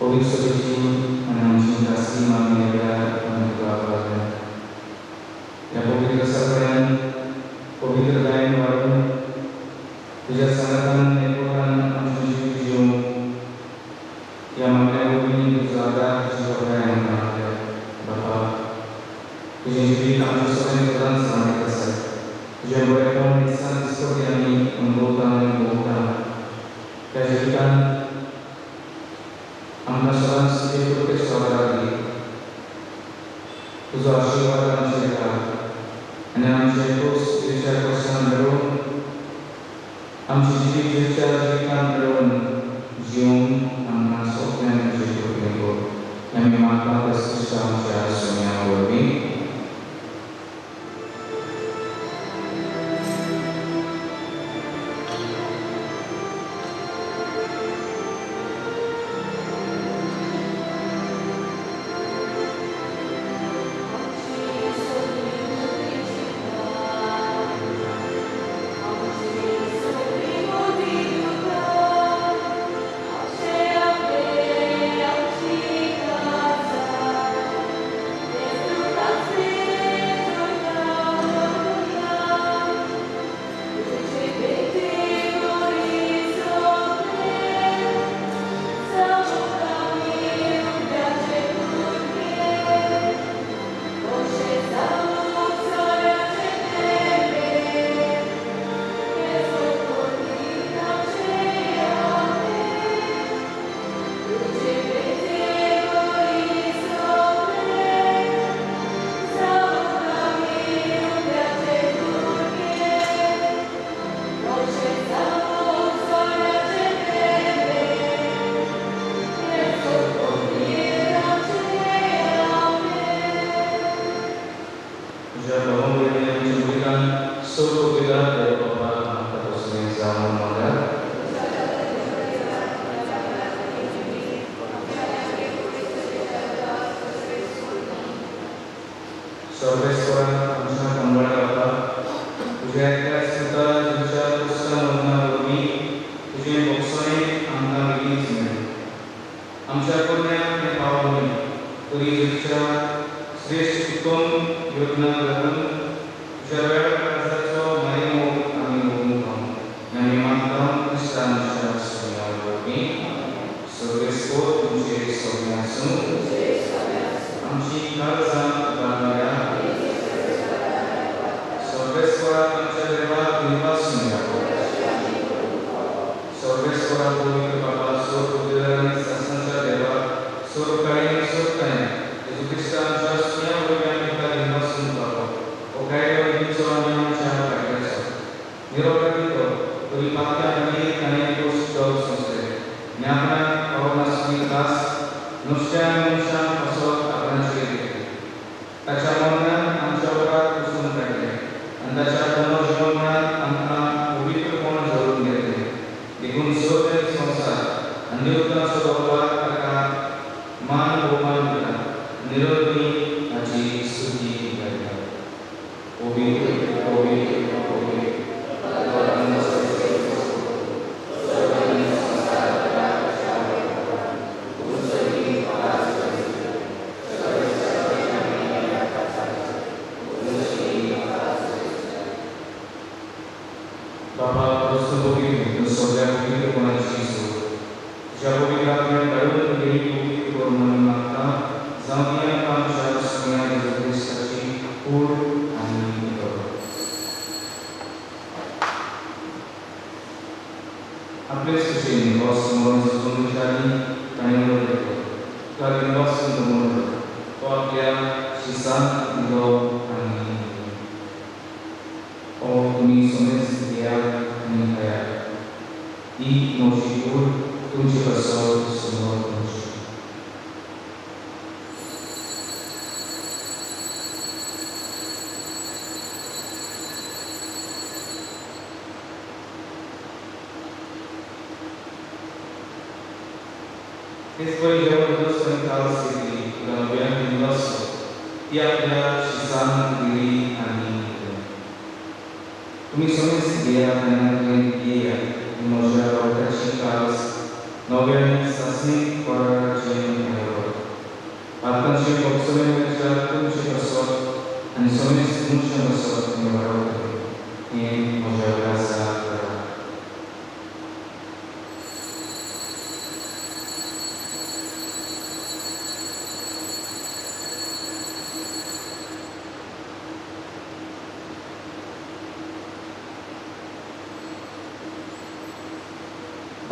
पवित्र सभेची आनी आमची खासगी मागणी ह्या वेळार आमी तुका आपल्या ह्या पवित्र सगळ्यान पवित्रतायेन वाडून तुज्या सांगातान एकवटान आमचें जिवीत जिवन ह्या मागण्या वरवीं तुजो आदार, तुजी बरपाय आमकां मागल्या. बाबा, तुजें जिवीत आमच्या सगळ्यांक सदांच सांगत आसा. तुजें बरेपण दिसान दिसपटी आमी अनुभवता आनी भोगता. त्या जिवितांत आमकां सदांच तुजे कृपेचो आदार दी. तुजो आशिर्वाद आमचेर घाल आनी आमचे खोस तुज्या खोसान मेळोवन आमचें जिवीत तुज्या जिवितान मेळोवन जिवन आमकां सगळ्यांक तुजे कृपेन कर. आमी मागता त्या क्रिस्ता आमच्या सोन्या वरवीं. करता देव बाबा आमकां तसलें जावं मागा. सर्वेस्वरा आमच्या कंबळा बाबा तुज्या एकल्याच पुता तुज्या पुस्ता मरना वरवीं तुजें भोगसणें आमकां बेगीनच मेळ्ळें. आमच्या करण्यांक तें पावलें न्हय तरी तुज्या श्रेश्ठ उत्तम योजनाक लागून तुज्या वेळ काळजाचो मायमोग आमी भोगूंक पावूं आनी मागता क्रिस्ता आमच्या सोम्या वरवीं. सर्वेस्पोर तुमचे सगळें आसूं. आमची काळजां उबारया. सर्वेस्वरा आमच्या देवा दिनवासूया. सर्वेस्वरा पवित्र बाबा सोर उदेर आनी सासणाच्या देवा सोर काळी आनी सोर कांय जेजू क्रिस्ता आमच्या सुण्या वरवीं आमी तुका दिनवासून पावो. हो कायदो दिवचो आनी आमच्या कायद्याचो निरोपाती तो तरी पात्या खातीर ताणें दोश जावं सोंसले आनी आपणाक फावो नासली त्रास नुस्त्या आनी मनशांक असो आपणाचेर घेतले. ताच्या मरणान आमच्या अपराध पुसून काडले आनी ताच्या पुनर्जीवनान आमकां पवित्रपण जोडून घेतलें. देखून स्वर्ग आनी संवसार आनी देवतांचो दरबार ताका मान भोवमान दिता. निरंतरी ताची स्तुती गायता. पवित्र पवित्र पवित्र बाबा दोस्त सगळ्या पवित्रपणाची सोड तुज्या पवित्र आत्म्यान धाडून तुगेली पवित्र कर म्हणून मागता. जावं ती आमकां आमच्या सुण्या जेजू क्रिस्ताची कूड आनी रगत. आपलेच कुशीन बस म्हणून सुचून विचारली ताणें उलो घेतलो. तुका दिनवास म्हणलो. तो आपल्या शिसांत दिलो आनी ओ तुमी समेज घेयात आनी खायात. ही म्हजी कूड तुमचे पासत समोर तुमची. तेच परी जेवण दोस्त आनी काल सेवली तुका नव्यान दिनवासलो. ती आपल्या शिसान दिली आनी दिली. तुमी समेज घेयात आनी आमकां घेयात. ही म्हज्या रगताची कास नव्यान सासणीक कराराचें रगत. पातकांचें भोगसणें मेळच्यार तुमचें पासत आनी समेस्त मनशां पासत हें वाडवतलें. हें म्हज्या उगडासाक करात.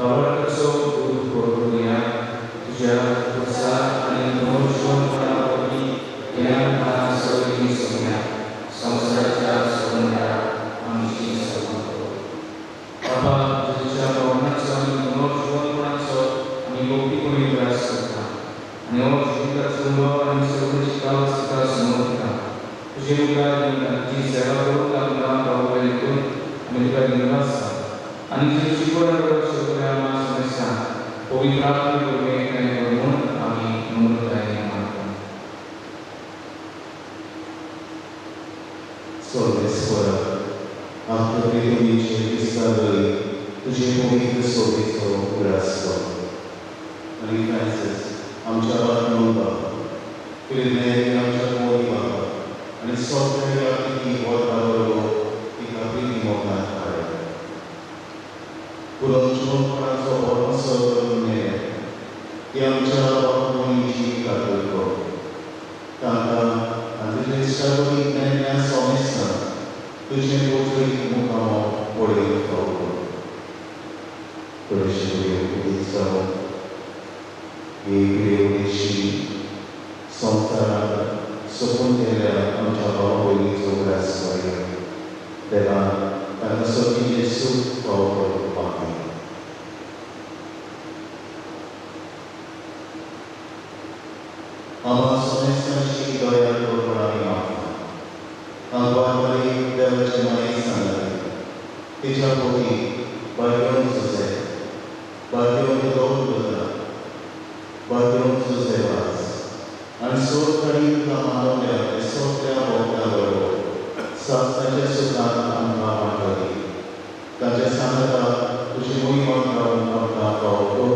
बाबाचो दूत करुया तुज्या उत्साह आनी पुनर्जीवनपणा वरवीं ह्या आमकां सगळीं सोम्या संवसाराच्या सोडणारा आमची सेवा कर. बाबा तुज्या मरणाचो आनी पुनर्जीवनपणाचो आमी भक्तीपणी उगडास करता आनी हो जिविताचो उलो आनी सगळी कास तुका समर्पिता. तुजे मुखार तुजी सेवा करूंक आमकां पावले देखून आमी तुका दिनवासता आनी तुजी शिकवण समस्या पवित्र आत्मे वरवीं एकठांय कर म्हूण आमी नम्रतायेन मागता.
सर्वेस्वरा आपल्या प्रितमीचे क्रिस्ता वरवीं तुजे पवित्र सोबेचो उगडास कर. आनी फ्रांसीस आमच्या बातमून बाबा फिलिमेरी आमच्या मोदी बाबा आनी सगळ्या ती वता बरोबर तिका प्रिती मोगान हाडल्या. पुनर्जीवनपणाचो भरवंसो करून मेळ्ळ्या ती आमच्या बाबाची खात्री कर. तांकां आनी तुज्या इश्टागतीक मेळ्ळ्या सोमेस्तां तुजें पोचळीक मुखामो पळोवंक फावो कर. थोडेशे उदीत जावं ही पिडेवशी संवसारांत सोंपून गेल्ल्या आमच्या भावा भयणीचो उगडास करुया. देवा तांकां सर्गीचें सूख फावो करूंक मागया. आम्हा समेस्तांची दया कर म्हूण आमी मागता. आमकां देवाचे मायेक सांगले तिच्या भोवती भाग्यवंत जुझे, भाग्यवंत दोन पुतां, भाग्यवंत जुझे वाज आनी सोद तांणी तुका मानवल्या ते सगळ्या भोंवता बरोबर सासणाच्या सुखान आमकां वांटो दी. ताच्या सांगाता तुजी मोहिमा रावन आमकां पावतो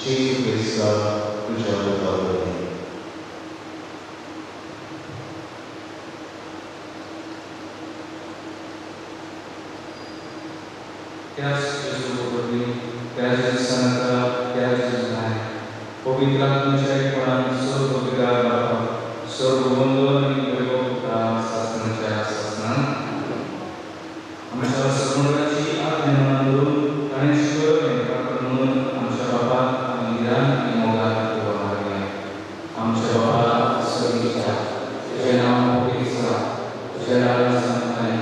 जेजू क्रिस्ता तुज्या पुता वरवीं.
त्याच जेजू वरवीं, त्याच जेजू सांगाता, त्याच जेजू नाय पवित्र आत्म्याच्या एकपणान सर्व पिता बापा, सर्व वंदन आनी वैभव तुका सासणाच्या सासणान. आमच्या सर्वणाची आज्ञा मनान धरून ताणें शिकयलें ताका म्हणून आमच्या बापाक आमी गिरान आनी मोगान देवा मागया. आमच्या बापा स्वर्गीच्या, तुजें नांव पवित्र जावं, तुजें राज्य जावं,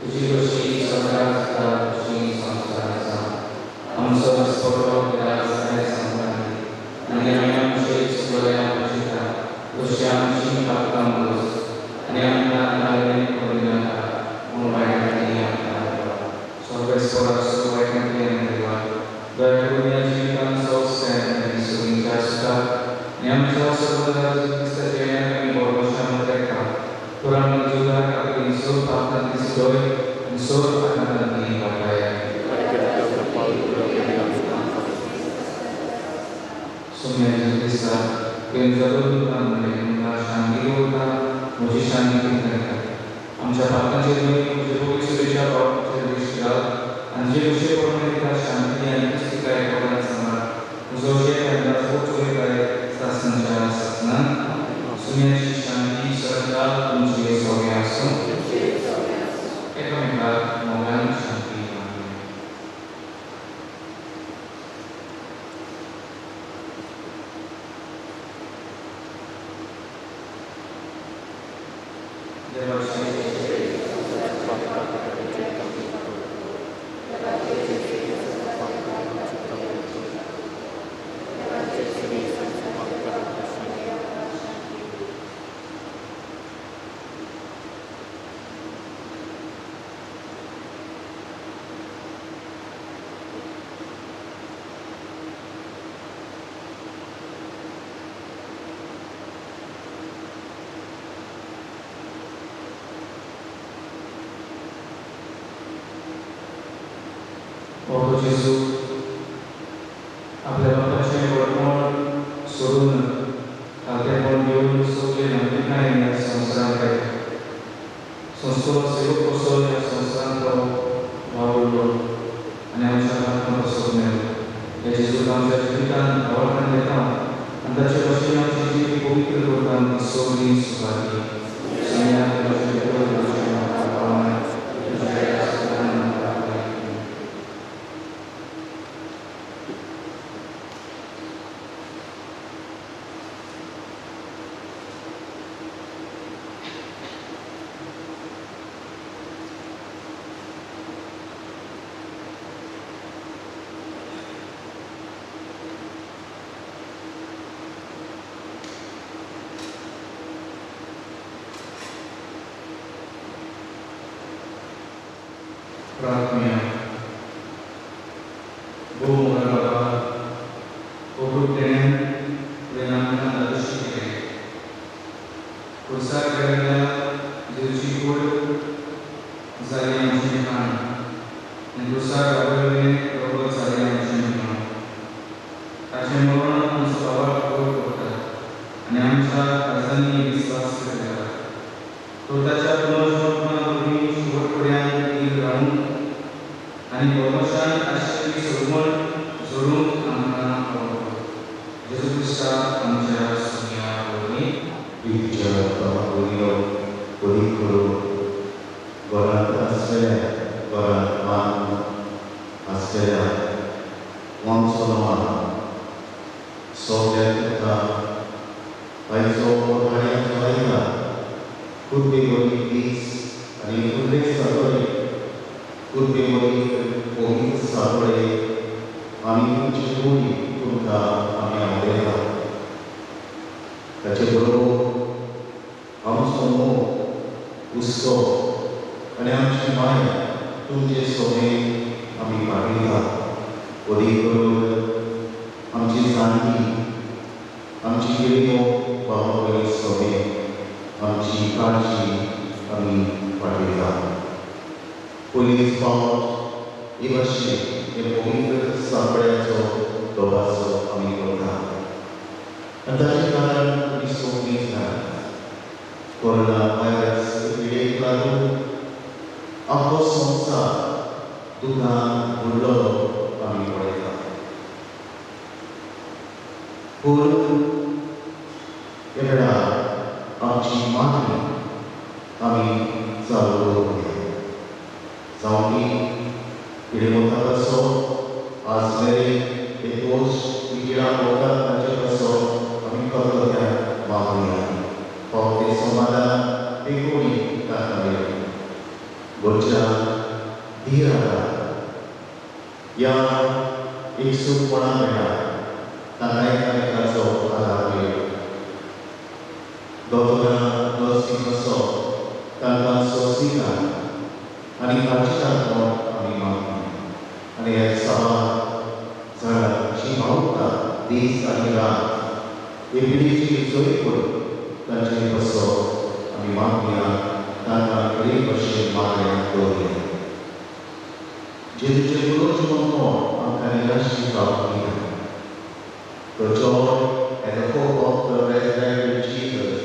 तुजी कशी स्वर्गात जाता तशी संवसारांत जावं. आमचो दिसपट्टो ग्रास आयज आमकां दी आनी आमी आमचे चुकल्या पळयता तशी आमची पातकां मोस आनी आमकां नागरीक करूं नाका पूण वायटांतली आमकां वाटाय. सर्वेस्परा वायटांतली आनी देवा दया करून ह्या जिवितांत सोंसते आनी सगळींच्या सुखाक आनी आमच्या सर्वदा क्रिस्ताच्या येण्याक आमी भरवशान तेंकता. तर आमी जुगार आपली सोद पातकांतली सुटय आनी सोद आकांतांतली वाटाय. सोम्या जेजू क्रिस्ता, तुवें जगत म्हणलें तुमकां शांती दवरता, म्हजी शांती तुमकां दिता. आमच्या पातकांचेर न्हय तुजे पवित्र सभेच्या पावलाचेर दृश्ट घाल आनी जे भशेन प्रमाणे तुका शांती आनी क्रिस्तिकाय पोटांत सांबाळ. म्हजो शेक आनी राजवट चलयताय सासणाच्या सासणान. सुम्याची शांती सदांकाळ तुमचे सगळें आसूं. एकामेकाक मोगान शांती मागया. देवाची ओ जेजू, आपल्या बापाचें व्हडपण सोडून खालतेपण घेवन सगळे नवीनतायेन ह्या संवसारांत आयलो. संस्थो सेवक कसो ह्या संवसारांत तो वावुरलो आनी आमच्या हातान कसो मेळ्ळो. ह्या जेजूक आमच्या जिवितांत आवडटान घेता आनी ताचे भशेन आमची जिवीत पवित्र करता ती सगळी सुखां दी. सुम्या तुजें तुजें म्हाका पावना, तुज्या सुखान म्हाका पावना. प्रार्थना. भोव मोगाळ बाबा, अप्रूप देण्यान तुवें आमकां धादोशी केलें. खुर्सार केल्ल्या जेजूची कूड जाली आमचें खाण आनी खुर्सार रावयल्लें रगत जालें आमचें खाण. ताचें मरण आमचो बाबाक खबर करता आनी आमच्या काळजांनी विस्वास करता. तर ताच्या पुनर्जन्मा वरवीं शेवट पर्यंत थीर रावूंक आनी भरवशान आशिल्ली सगवण जोडूंक आमकां पावलो. जेजू क्रिस्ता आमच्या सुम्या वरवीं.
प्रितीच्या वयलो बरी करून घरांत आसलेल्या घरांत मान आसलेल्या आमचो मान सगळ्या तुका आयचो आनी आयला कुर्बे वरवीं दीस आनी फुडले सातोडे कुर्बे वरवीं पवित्र सातोडे आमी तुमचे कुडी तुमकां आमी आवडयता. ताचे बरोबर आमचो मोग, हुस्को आनी आमची माया तुमचे सोबेन आमी पाठयता. अदीक करून आमची जाणटी आमची पिळगो बाबा पयली सोबेन आमची काळजी आमी पाठयता. पयलीच फावट हे भाशेन हे पवित्र सांपळ्याचो दोबाचो आमी करता आनी ताचें कारण आमी सोंपी जाणात. कोरोना व्हायरस पिडेक लागून आख्खो संवसार दुखान बुडलो आमी पळयता. पूण ह्या वेळार आमची मागणी आमी चालू दवरुया. जावं ती पिडेवता कसो आज मेरेन एक दोश पिड्या भोवतात ताचे कसो आमी कलकत्यात मागुया. फावते समाधान बेगोणी तांकां मेळूं. गोच्या धीर आदार ह्या एकसूरपणा मेळटा तांकां एकामेकाचो आदार मेळूं. दोतोरां नर्सी कसो तांकां सोंसणीकार आनी काळजी दाखोवन आमी मागता. आनी ह्या साबार जाणां जी वावुरता दीस आनी रात हे पिडीची जय करून तांचे कसो आमी मागया. तांकां बरे भशेन मागण्या दवरुया. जेजूचें पुनर्जिवनपण आमकां निराशी जावंक दिना. The joy and the hope of the resurrected Jesus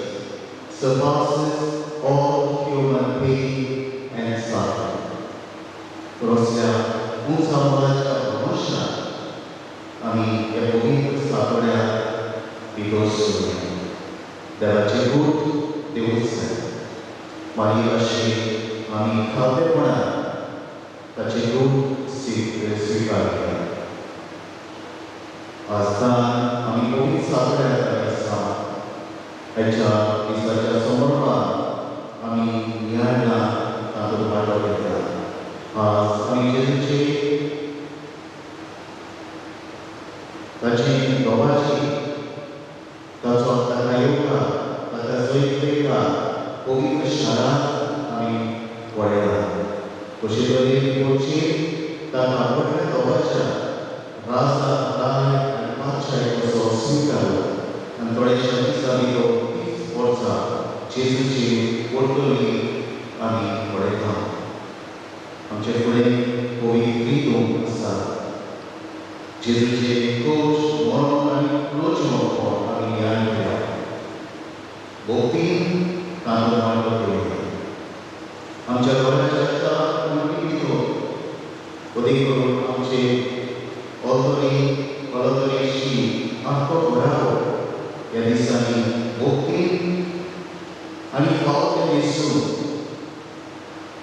surpasses all human pain and suffering. रोसल्या उंचावळाच्या भरोशान आमी ह्या पवित्र सांपड्याक भितर सरुया. देवाचें रूप देवूच जाय. मागीर भाशेन आमी खातेपणान ताचें रूप स्विकारुया. आजकाल आमी पवित्र सांपड्याक आमी आसा. हाच्या दिसाच्या संदर्भात आमी नियाळना तातूंत वांटो घेता. आज आमी जेजूचे ताची दोबाची ताचो ताका येवकार ताका जैत मेळटा पवित्र शारांत आमी पळयला. कशे तरेन पक्षी ताका व्हडल्या दोबाच्या राजा राय आनी पातशाय कसो स्विकारलो आनी थोड्याशा दिसांनी तो 30 वर्सां जेजूची वर्तली आमी पळयता. आमचे फुडें पवित्र त्रिदून आसा. जेजूचे कोश मरण आनी पुनर्जिवनपण आमी नियाळ केला. भोक्तीन तांकां वांटो घेवया. आमच्या घराच्या चार भितर अदीक करून आमचे ऑल्तरी कलतरीशी आख्खो घराबो ह्या दिसांनी भोक्तीन आनी फावो तें न्हेसून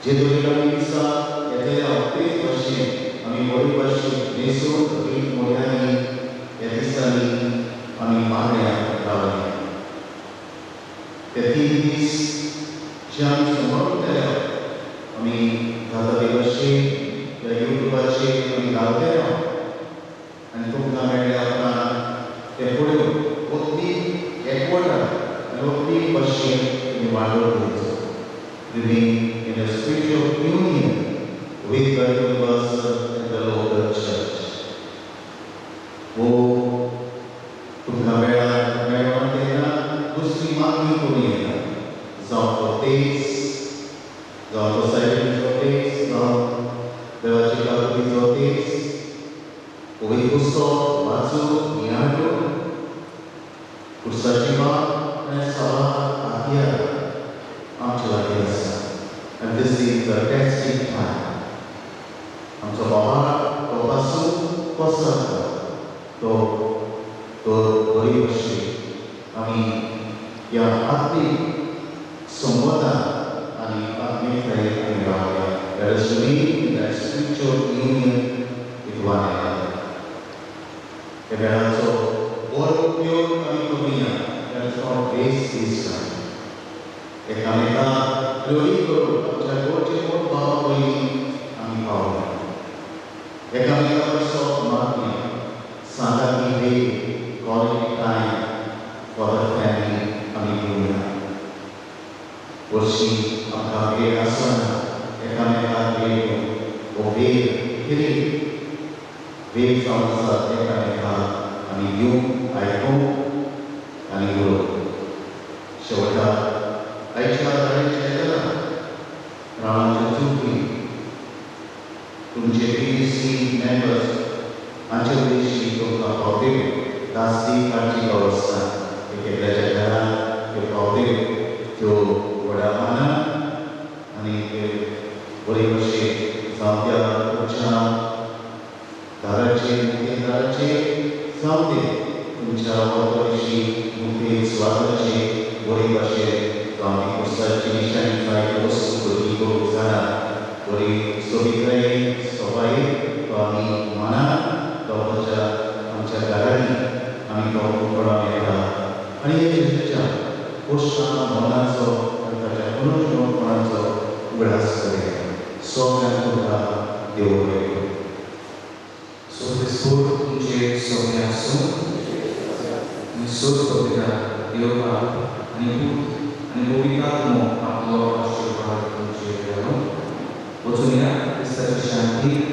जे तरेन आमी दिसा येतल्या तेच भाशेन आमी बरे भाशेन न्हेसून रीत मोड्यांनी ह्या दिसांनी आमी मागण्या रावया. ते 3 दीस जे आमी समर्पण आमी जाता ते भाशेन ह्या युट्यूबाचेर आमी घालतले आनी तुमकां मेळ्ळ्या उपरांत ते फुडें वखदी एकवटान आनी वखदी भाशेन तुमी वांटो घेवचो. Remain in a spiritual union with the universal and the local church. वो तुमकां वेळार मेळोन तेन्ना दुसरी मागणी करूं येता. जावं तो तेज, जावं तो सायबीचो तेज, जावं देवाचे काकुतीचो तेज, पवित्र पुस्तक वाचून नियाळून पुरसाची माग आनी साबार हातयार आमचे लागीं आसा. And this is the testing time. आमचो बाबा तो पासून कसो जाता तो तर बरी भशेन आमी ह्या आत्मीक संवादान आनी आत्मीकतायेन आमी रावया. Let us remain in that spiritual union with one another. ह्या वेळाचो बरो उपयोग आमी करुया. Let us not waste this time. एकामेकाक रडी करून आमच्या गोडचे कोण बाबा पयलीं आमी पावया. एकामेका कसो मागया. सांगा की वेळ quality time for the family आमी घेवया. वर्शी आमकां वेळ आसना एकामेकाक वेळ घेवन वेग कितें वेग जावन आसा एकामेकाक आमी दिवंक आयकूंक आनी उलोवंक. शेवटाक आयच्या गाडयेच्या आयदनां रामाच्या चुकी तुमचे PDC members हांचे उद्देशी तुमकां पावत्यो दासली काळजी अवस्था एक एकल्याच्या घरांत त्यो पावत्यो त्यो व्हडा मानान आनी बरे भशेन जावं त्या तुमच्या दाराचेर मुखेल दाराचेर जावं ते तुमच्या वखदाविशीं मुखेल सुवाताचेर बरे भशेन जावं ती पुस्तकाची निशाणी जायत्यो वस्तू भुरगीं करूंक जाणा बरी सोबितकायेन सोबायेन तो आमी मानान तो ताच्या आमच्या घरांनी आमी तो पळोवंक येता आनी हे जेजूच्या पोशणा मरणाचो आनी ताच्या पुनर्जिवंतपणाचो उगडास करूया. सगळ्यांक तुमकां देव बरें करूं.
सोबते स्फोट तुमचे सोबे आसूं आनी सोद पवित्र देव बाप आनी पूत आनी पवित्र आत्मो आपलो आशिर्वाद तुमचेर घालूं. वचून या क्रिस्ताची शांती.